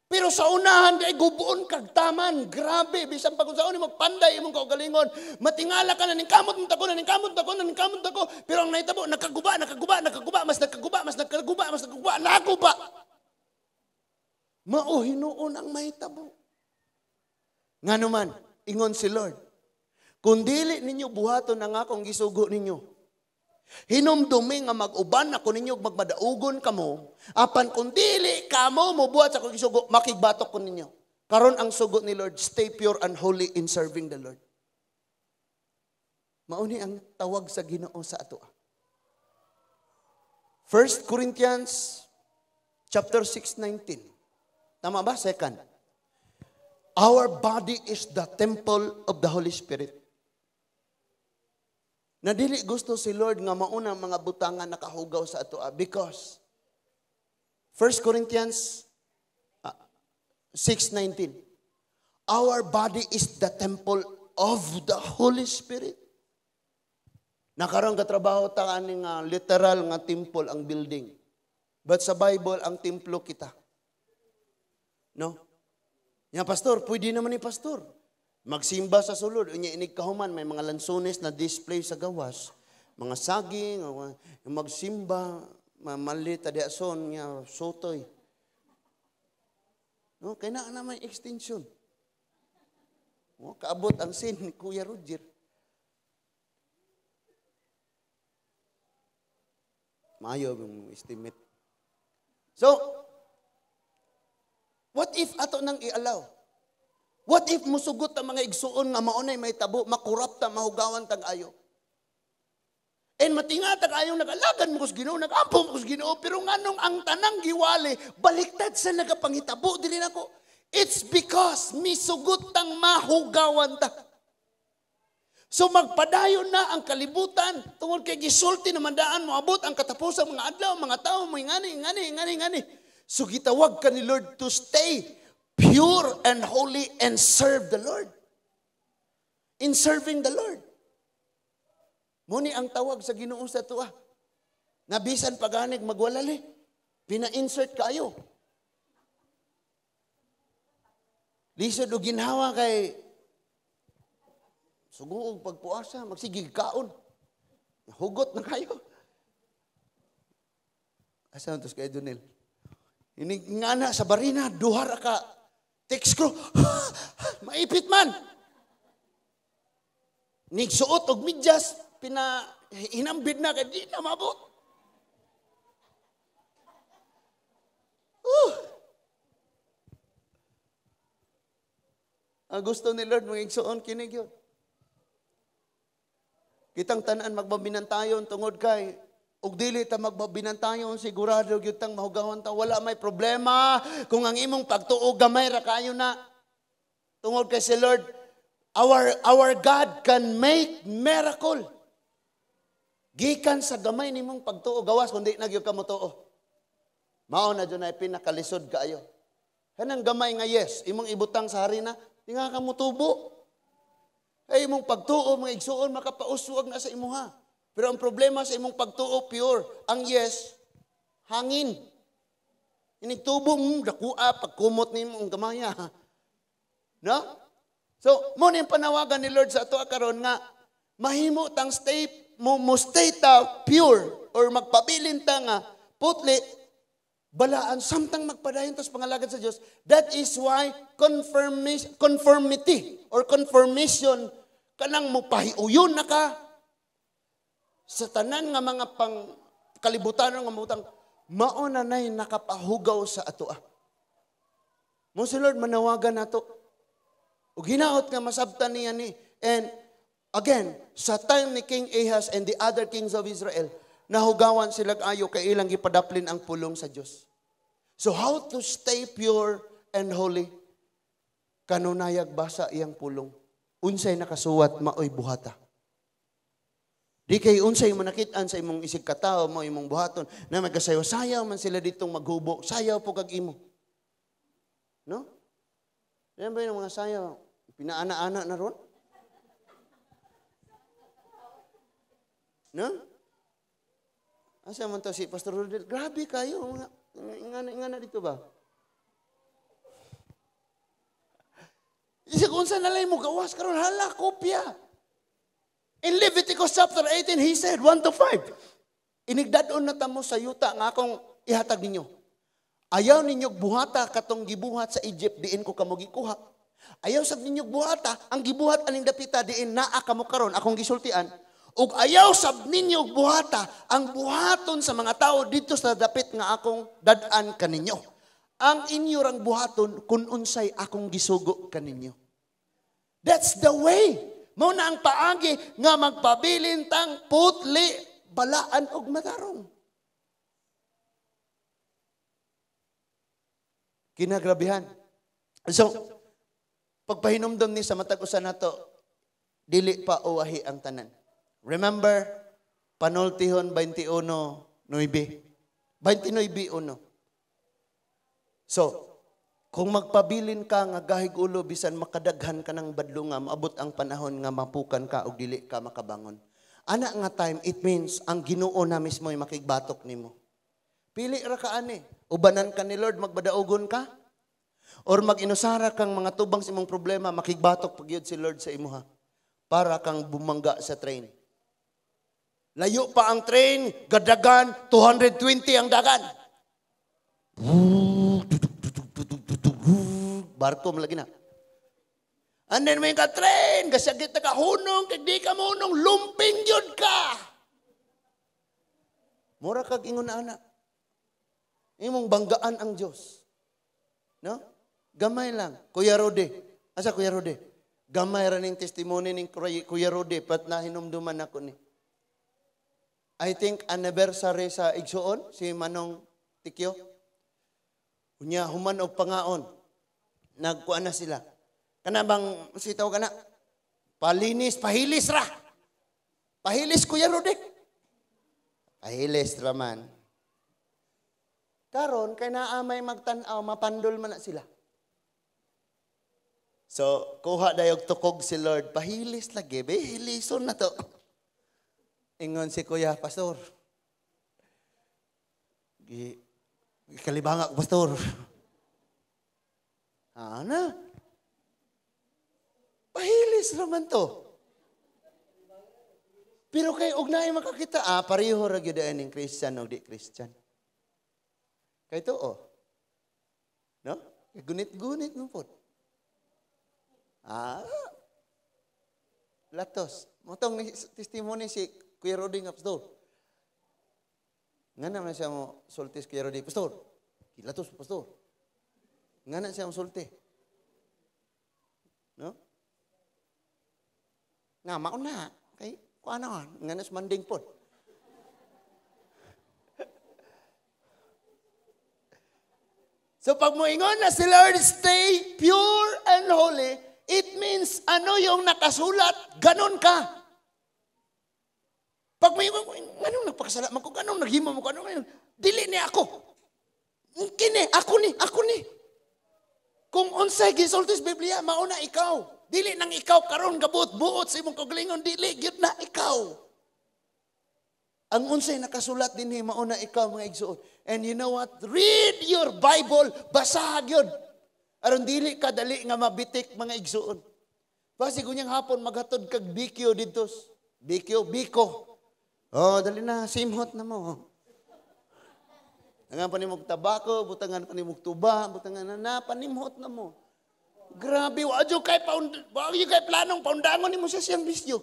Pero sa unahan, di gubuon kag taman. Grabe, bisan pag unsaon nimo panday imong kaugalingon. Matingala ka na, ningkamot mo tako, ningkamot tako, ningkamot tako. Pero ang nahitabo, nakaguba, nakaguba, nakaguba, mas nakaguba, mas nakaguba, mas nakaguba, naguba. Mao hinuon ang mahitabo. Ngano man, ingon si Lord, kung dili ninyo buhaton ang akong gisugo ninyo, hinumdumi nga mag-uban ako ninyo, magmadaugon kamo, apan kung dili kamo mobuhat sa akong gisugo, makigbatok ko ninyo. Karon ang sugo ni Lord, stay pure and holy in serving the Lord. Mauni ang tawag sa Ginoo sa atoa. 1 Corinthians chapter 6:19. Tama ba? Second. Our body is the temple of the Holy Spirit. Na dili gusto si Lord nga mauna ang mga butangan nakahugaw sa atoa because 1 Corinthians 6:19, our body is the temple of the Holy Spirit. Nakaroon katrabaho ta ani nga literal nga temple ang building. But sa Bible, ang templo kita. No? Ya pastor, pwede naman ni pastor magsimba sa sulod, unya inig kahuman may mga lansones na display sa gawas, mga saging, magsimba, mamalit adi son nga sotoy. No, kay naa na may extension. Oh, kaabot ang sin ni Kuya Roger. Maayo ang estimate. So, what if ato nang i-allow? What if musugot ang mga igsuon nga maunay may tabo, makurap ta, mahugawan tag ayo? And matinga tag ayong nag-alagan mo kus Ginoo, nag-ampo mo kus Ginoo, pero nganong ang tanang giwali, baliktad sa nagapangitabo diri nako. It's because misugot tang mahugawan ta. So magpadayon na ang kalibutan tungod kay gisulti naman daan moabot ang katapusan mga adlaw, mga tao mo ngani ngani ngani ngani. So gitawag ka ni Lord to stay pure and holy and serve the Lord. In serving the Lord. Muni ang tawag sa Ginoo sa tuwa. Nabisan paganig magwalali. Pina-insert kayo. Lisod og ginhawa kay suguog pagpuasa, magsigig kaon. Hugot na kayo. Asa tos kay Donel? Inig ngana sa barina, duha ra ka text crew. Maipit man. Nigsuot og medyas, pina hinambid na kay di na maabot. Ang gusto ni Lord mga igsuon kini gyud. Kitang tanan magbabinantayon tungod kay ug dili ta magbabinantayon, sigurado gyud tang mahugawan ta, wala may problema kung ang imong pagtuo gamay ra kayo na. Tungod kay si Lord, our God can make miracle. Gikan sa gamay nimong pagtuo gawas kundi na gyud ka motuo. Mao na jud ay pinakalisod kaayo. Kanang gamay nga yes, imong ibutang sa harina, tinga ka motubo. Ay imong pagtuo mga igsuon makapauswag na sa imuha. Pero ang problema sa imong pagtuo pure, ang yes hangin. Inigtubo dakua pagkumot nimo ang gamaya. No? So, mo ni panawagan ni Lord sa ato karon nga mahimo tang stay mo stay ta pure or magpabilin ta nga putli Balaan samtang magpadayon tas pangalagad sa Dios. That is why conformity or confirmation kanang mopahiuyon na ka sa tanan nga mga pang kalibutan nga butang mao na nay nakapahugaw sa atoa. Mo si Lord manawagan nato. Ug hinaot nga masabtan niya ni. And again, sa time ni King Ahaz and the other kings of Israel, nahugawan sila ayo kay ilang gipadaplin ang pulong sa Dios. So how to stay pure and holy? Kanunayag basa iyang pulong. Unsay nakasuwat maoy buhata. Di kay unsay mo nakit-an sa imong isig katawo mo imong buhaton na magkasayaw-sayaw man sila ditong maghubo, sayaw po kag imo. No? Yan ba yung mga sayaw? Pinaana-ana na ron? No? Asa man to si Pastor Rodel? Grabe kayo. Mga, ingana dito ba? Isa kung saan nalay mo, gawas karon hala, kopya. In Leviticus chapter 18, he said, 1-5, inigdadon na tamo sa yuta nga akong ihatag ninyo. Ayaw ninyo buhata katong gibuhat sa Egypt, diin ko kamo gikuha. Ayaw sab ninyo buhata, ang gibuhat aning dapita, diin naa kamo karon akong gisultian. Ug ayaw sab ninyo buhata, ang buhaton sa mga tao dito sa dapit nga akong dad-an kaninyo. Ang inyo rang buhaton kun unsay akong gisugo kaninyo. That's the way. Mao na ang paagi nga magpabilin tang putli, balaan og matarong. Kinagrabihan. So, pagpahinumdom ni sa matag usa nato, dili pa uwahi ang tanan. Remember, Panultihon 21:9. 29:1. So, kung magpabilin ka nga gahig ulo bisan makadaghan ka ng badlonga, maabot ang panahon nga mapukan ka og dili ka makabangon. Ana nga time, it means ang Ginoo na mismo ay makigbatok nimo. Pili ra ka ani. Ubanan ka ni Lord, magbadaogon ka. Or mag-inusara kang mga tubang sa imong problema, makigbatok pagyud si Lord sa imuha. Para kang bumangga sa train. Layo pa ang train, gadagan, 220 ang dagan. Barko lagi na. And then may ka-train, kasagit na ka, hunong, di ka munong, lumping yun ka. Mura kag ingon na anak. Imong banggaan ang Diyos. No? Gamay lang. Kuya Rode. Asa Kuya Rode? Gamay ra ning testimony ning Kuya Rode, pat nahinumduman ako ni. I think anniversary sa Igsuon, si Manong Tikyo. Unya, human og pangaon. Nagkuan na sila. Kana bang sitaw kana? Palinis, pahilis ra. Pahilis, Kuya Rode. Pahilis ra man. Karon kay naa may magtan-aw, mapandol man na sila. So, kuha dayog tukog si Lord, pahilis lagi, be, hilison na to. Ingon si Kuya, Pastor. Kalibanga ko, Pastor. Ana? Pahilis naman to. Pero kay og naay makakita, pareho ra gyud ning Christian og di Christian. Kay to oh. No? Gunit-gunit mo pod. Latos. Motong testimony si Kuya Rodi nga pastor. Nga naman siya mo sulti si Kuya Rodi, pastor. Kilatos pastor. Nga na siya mo sulti. No? Nga mauna kay kuano nga na manding pod. So pag moingon na si Lord, stay pure and holy, it means ano yung nakasulat, ganon ka. Pag may anong nagpakasala man ko, anong naghimo mo ko, anong ngayon, dili ni ako. Kini, ako ni, ako ni. Kung unsay gisulti sa Biblia, mauna ikaw. Dili nang ikaw karon gabuot-buot sa imong kaugalingon, dili gyud na ikaw. Ang unsay nakasulat dinhi, mauna ikaw mga igsuon. And you know what? Read your Bible, basaha gyud. Aron dili ka dali nga mabitik mga igsuon. Basi kunyang hapon maghatod kag BQ didto. BQ, Biko. Oh, dali na, simhot na mo. Tangan pa nimo tabako, butangan pa nimo tuba, butangan na na panimhot na mo. Grabe, wa jud kay paund, wa jud kay planong paundangon nimo sa siyang bisyo.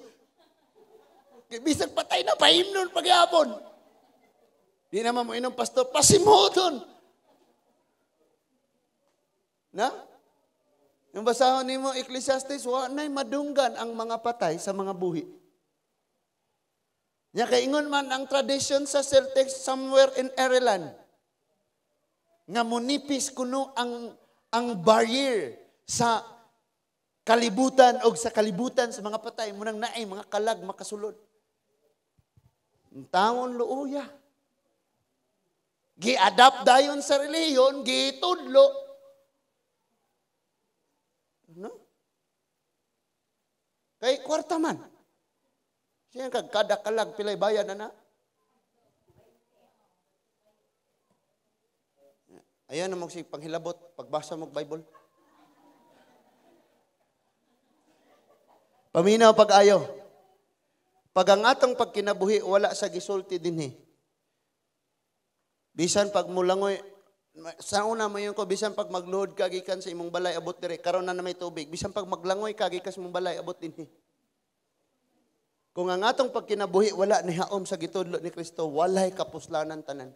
Kay bisag patay na pahimnon pagyapon. Di naman mo inom pastor, pasimhoton. Na? Yung basahon nimo Ecclesiastes, wa na'y madunggan ang mga patay sa mga buhi. Nya kay ingon man ang tradition sa Celtic somewhere in Ireland nga monipis kuno ang barrier sa kalibutan og sa kalibutan sa mga patay munang naay mga kalag makasulod. Tawon luoya. Gi-adapt dayon sa relihiyon, gitudlo. No? Kay kwarta man. Siya kag kada kalag pilay bayad na na. Ayan na mo si panghilabot pagbasa mo Bible. Paminaw pag-ayo. Pag ang atong pagkinabuhi wala sa gisulti dinhi. Bisan pag mulangoy sa una mayon ko bisan pag magluhod ka gikan sa imong balay abot dire karon na may tubig. Bisan pag maglangoy ka gikan sa imong balay abot dinhi. Kung ang atong pagkinabuhi wala ni haom sa gitudlo ni Kristo, walay kapuslanan tanan.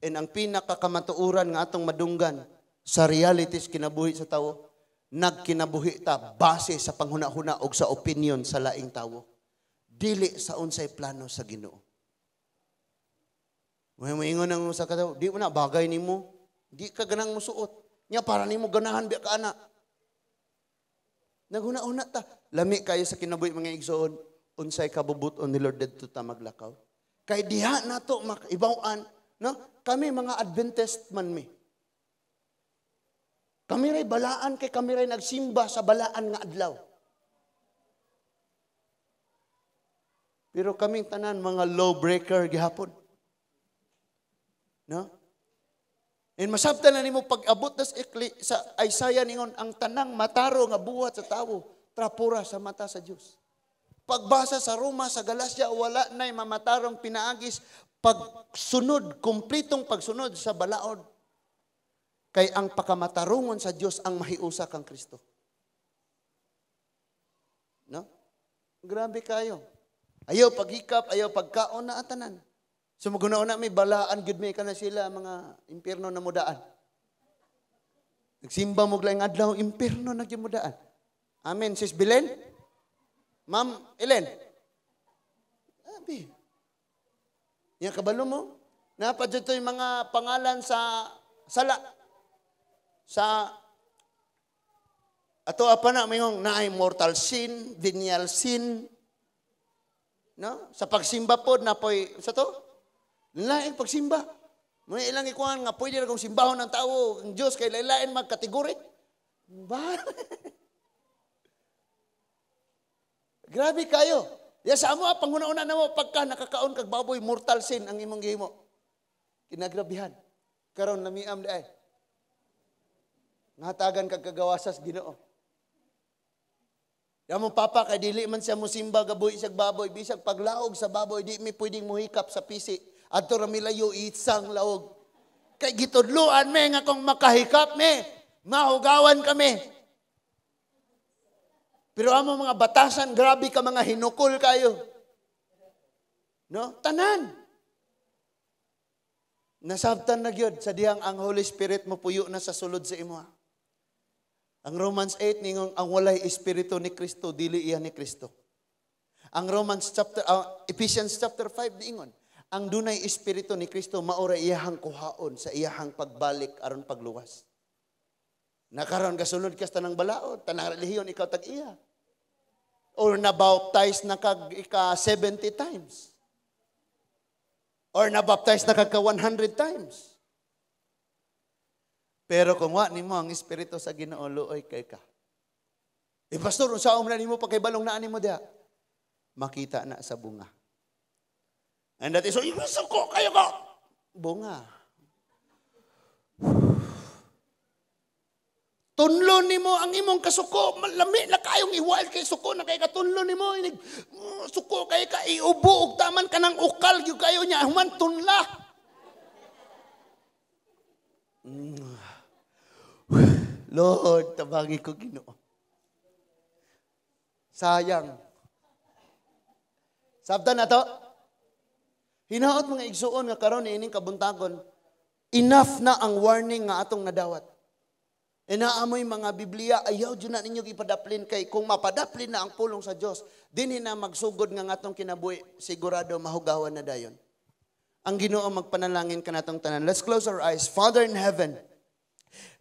And ang pinakakamatuoran nga atong madunggan sa realities kinabuhi sa tawo, nagkinabuhi ta base sa panghuna-huna og sa opinion sa laing tawo. Dili sa unsay plano sa Ginoo. May moingon ang usa ka tawo, di mo na bagay nimo, di ka ganang musuot. Nya para nimo ganahan biya ka ana. Naghuna-huna ta. Lami kayo sa kinabuhi mga igsoon, unsay kabubuton ni Lord didto ta maglakaw. Kay diha nato makaibaw-an, no? Kami mga Adventist man mi. Kami ray balaan kay kami ray nagsimba sa balaan nga adlaw. Pero kaming tanan mga lawbreaker gihapon. No? And masabtan na nimo pag-abot na sa Isaiah ningon ang tanang mataro nga buhat sa tawo trapura sa mata sa Dios. Pagbasa sa Roma, sa Galacia, wala na'y mamatarong pinaagis pagsunod, kumplitong pagsunod sa balaod. Kay ang pakamatarungon sa Dios ang mahiusa kang Kristo. No? Grabe kayo. Ayaw paghikap, ayaw pagkaon na atanan. So maguna-una may balaan, gud may ka na sila, mga impierno na mudaan. Nagsimba mo lang adlaw, impierno na gyud mudaan. Amen, Sis Belen? Ma'am Ellen? Abi. Yan kabalo mo? Napa dito yung mga pangalan sa sala. Sa ato apa na mayong naay mortal sin, venial sin. No? Sa pagsimba pod napoy sa to? Lain pagsimba. May ilang ikuan nga pwede ra kung simbahon ng tao, ang Dios kay lain magkategory. Ba? Grabe kayo. Ya sa amo panghuna-una na mo pagka nakakaon kag baboy, mortal sin ang imong gihimo. Kinagrabihan. Karon namiam di ay. Ngatagan kag kagawasas Ginoo. Ya mo papa kay dili man siya mosimba gabuhi siya baboy, bisag paglaog sa baboy di mi pwedeng mohikap sa pisi. Adto ra milayo isang laog. Kay gitudloan me nga kung makahikap me, mahugawan kami. Pero amo mga batasan, grabe ka mga hinukol kayo. No? Tanan. Nasabtan na gyud sa dihang ang Holy Spirit mo puyo na sa sulod sa imo. Ang Romans 8 ningon ang walay espiritu ni Kristo dili iya ni Kristo. Ang Romans chapter Ephesians chapter 5 niingon, ang dunay espiritu ni Kristo maura iyahang kuhaon sa iyahang pagbalik aron pagluwas. Nakaron gasulod ka sa tanang balaod, tanang relihiyon ikaw tag-iya. Or na-baptize na kag ika 70 times. Or na-baptize na kag ka 100 times. Pero kung wa nimo ang espiritu sa Ginoo, luoy kay ka. Eh pastor, unsaon na nimo pagkaibalong naa nimo diha? Makita na sa bunga. And that is, so, isuko kayo ko. Bunga. Tunlo nimo ang imong kasuko, lami na kayong i-wild kay suko na kay katunlo nimo inig suko kay ka iubo og taman kanang ukal gyud kayo niya human tunla. Lord, tabangi ko, Ginoo. Sayang. Sabtan na to. Hinaot, mga igsuon, nga karon ining kabuntagon, enough na ang warning nga atong nadawat. E naamoy mga Biblia, ayaw dyan na ninyo ipadaplin kay kung mapadaplin na ang pulong sa Diyos, dinhi na magsugod nga atong kinabuhi, sigurado mahugawan na dayon. Ang Ginoo magpanalangin kanatong tanan. Let's close our eyes. Father in heaven,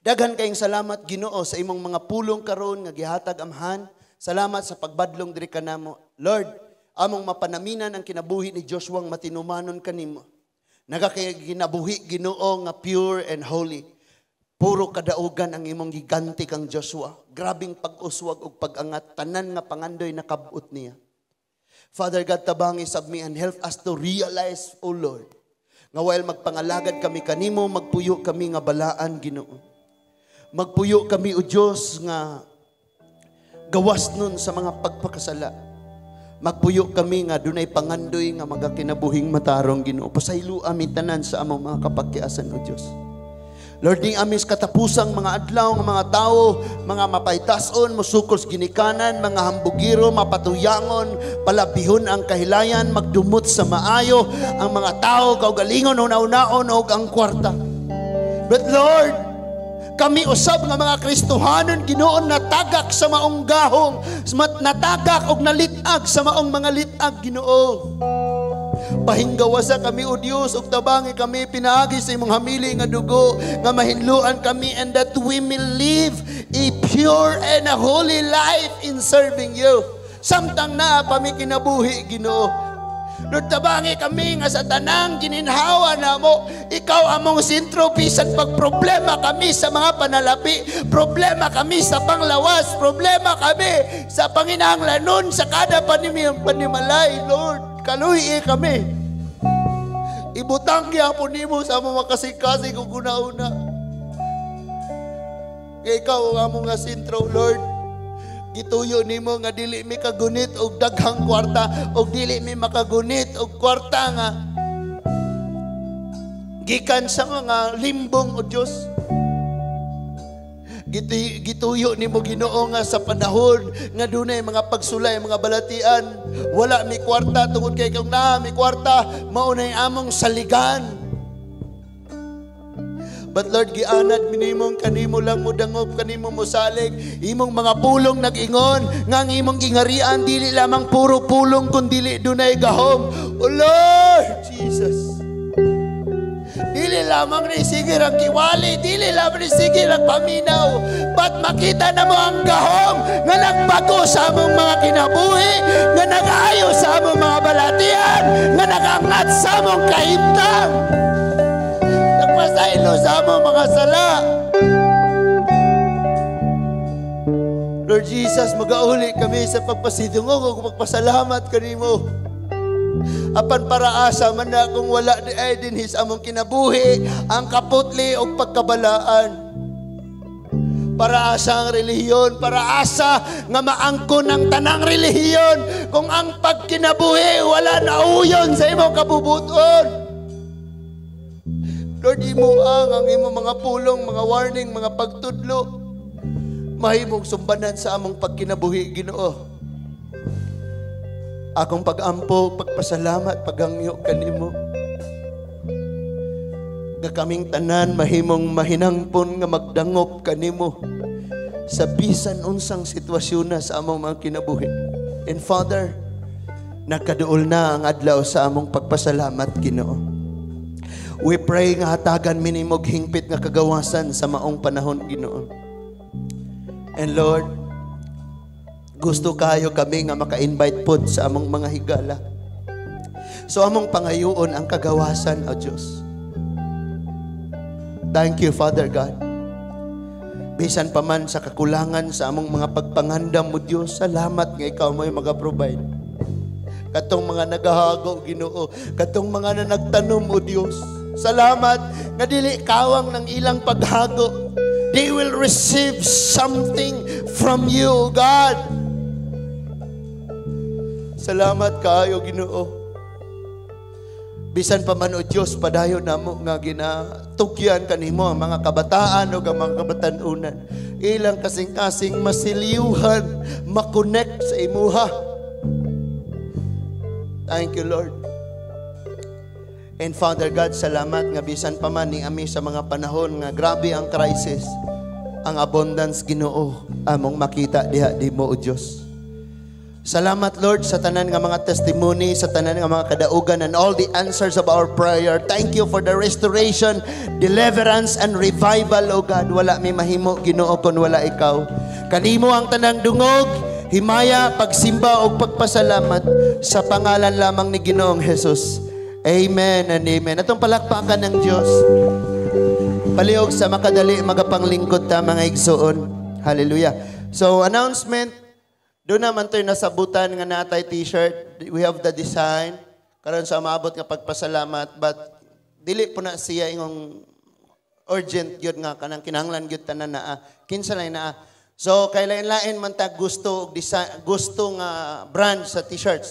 daghan kayong salamat, Ginoo, sa imong mga pulong karon nga gihatag, Amhan. Salamat sa pagbadlong diri kanamo. Lord, among mapanaminan ang kinabuhi ni Joshua nga matinumanon kanimo. Nagakinabuhi, Ginoo, nga pure and holy. Puro kadaugan ang imong giganti kang Joshua. Grabing pag-uswag ug pag-angat, tanan nga pangandoy nakabot niya. Father God, tabangi sab mi and help us to realize, O Lord, nga while magpangalagad kami kanimo, magpuyo kami nga balaan, Ginoo. Magpuyo kami, O Diyos, nga gawas nun sa mga pagpakasala. Magpuyo kami nga dunay pangandoy nga magakinabuhing matarong, Ginoo. Pasaylo ami tanan sa among mga kapagkiasan, O Diyos. Lord, ning amis katapusang mga adlaw nga mga tao, mga mapaytason, musukol sa ginikanan, mga hambugiro, mapatuyangon, palabihon ang kahilayan, magdumot sa maayo, ang mga tao, kaugalingon, una-unaon, og ang kwarta. But Lord, kami usab nga mga Kristohanon, Ginoo, natagak sa maong gahong, natagak og nalitag sa maong mga litag, Ginoo. Pahinggawasa kami, O Dios, ug tabangi kami pinaagi sa imong hamili nga dugo nga mahinluan kami and that we may live a pure and a holy life in serving you. Samtang naa pa mi kinabuhi, Ginoo. Lord, tabangi kami nga sa tanang gininhawa namo, ikaw among sentro bisan pag problema kami sa mga panalapi, problema kami sa panglawas, problema kami sa panginahanglanon sa kada panimalay, Lord. Kaluy kami. Ibutang gyapon nimo sa among makasing-kasing ug una-una. Kay ikaw ang among nga sentro, Lord. Gituyo nimo nga dili mi kagunit og daghang kwarta og dili mi makagunit og kwarta nga gikan sa mga limbong, o Dios. Gituyo nimo, Ginoo, nga sa panahon nga dunay mga pagsulay, mga balatian, wala mi kwarta tungod kay kung naa mi kwarta, mao nay among saligan. But Lord, gianad minimong kanimo lang mo dangop, kanimo mo salig. Imong mga pulong nag-ingon, nga ang imong gingarian, dili lamang puro pulong, kundi dunay gahom. Oh Lord Jesus! Dili lamang ni sige ang kiwali, dili lamang ni sige ang paminaw. But makita na mo ang gahom nga nagbago sa among mga kinabuhi, nga nag-ayo sa among mga balatian, nga nag-angat sa among kahimtang. Nagpasaylo sa among mga sala. Lord Jesus, magauli kami sa pagpasidungog o pagpasalamat kanimo. Apan paraasa man na kung wala di ay dinhi sa among kinabuhi ang kaputli o pagkabalaan. Paraasa ang relihiyon, paraasa nga maangkon ang tanang relihiyon kung ang pagkinabuhi wala nauyon sa imong kabubuton. Lord, imo ang imong mga pulong, mga warning, mga pagtudlo mahimong sumbanan sa among pagkinabuhi, Ginoo. Akong pag-ampo, pagpasalamat, paghangyo kanimo. Nga kaming tanan mahimong mahinangpon nga magdangop kanimo sa bisan unsang sitwasyon na sa among mga kinabuhi. And Father, nagkaduol na ang adlaw sa among pagpasalamat, Ginoo. We pray nga hatagan minimog hingpit nga kagawasan sa maong panahon, Ginoo. And Lord, gusto kayo kami nga maka-invite pod sa among mga higala. So among pangayuon ang kagawasan, O Diyos. Thank you, Father God. Bisan pa man sa kakulangan sa among mga pagpangandam mo, Diyos, salamat nga ikaw mo'y maga-provide. Katong mga nagahago, Ginoo, katong mga na nagtanom, O Diyos, salamat nga dili kawang ng ilang paghago. They will receive something from you, God. Salamat kaayo, Ginoo. Bisan pa man, o Diyos, padayon namo nga ginatugyan kanimo ang mga kabataan o ang mga kabatan-unan. Ilang kasing-kasing masiliuhan, makonect sa imuha. Thank you, Lord. And Father God, salamat nga bisan pa man ni ami sa mga panahon nga grabe ang crisis, ang abundance, Ginoo, among makita diha di mo, O Diyos. Salamat, Lord, sa tanan nga mga testimony, sa tanan nga mga kadaugan and all the answers of our prayer. Thank you for the restoration, deliverance and revival, O God. Wala mi mahimo, Ginoo, kon wala ikaw. Kanimo ang tanang dungog, himaya, pagsimba ug pagpasalamat sa pangalan lamang ni Ginoong Jesus. Amen and amen. Atong palakpakan ng Diyos. Palihog sa makadali magapanglingkod ta, mga igsoon. Hallelujah. So announcement, doon naman to'y nasabutan nga natay t-shirt. We have the design. Karon sa maabot nga pagpasalamat, but dili po na siya ingong urgent gyud nga kanang kinahanglan gyud tanan naa. Kinsa lang naa. So kay lain-lain man ta gusto og design, gusto nga brand sa t-shirts.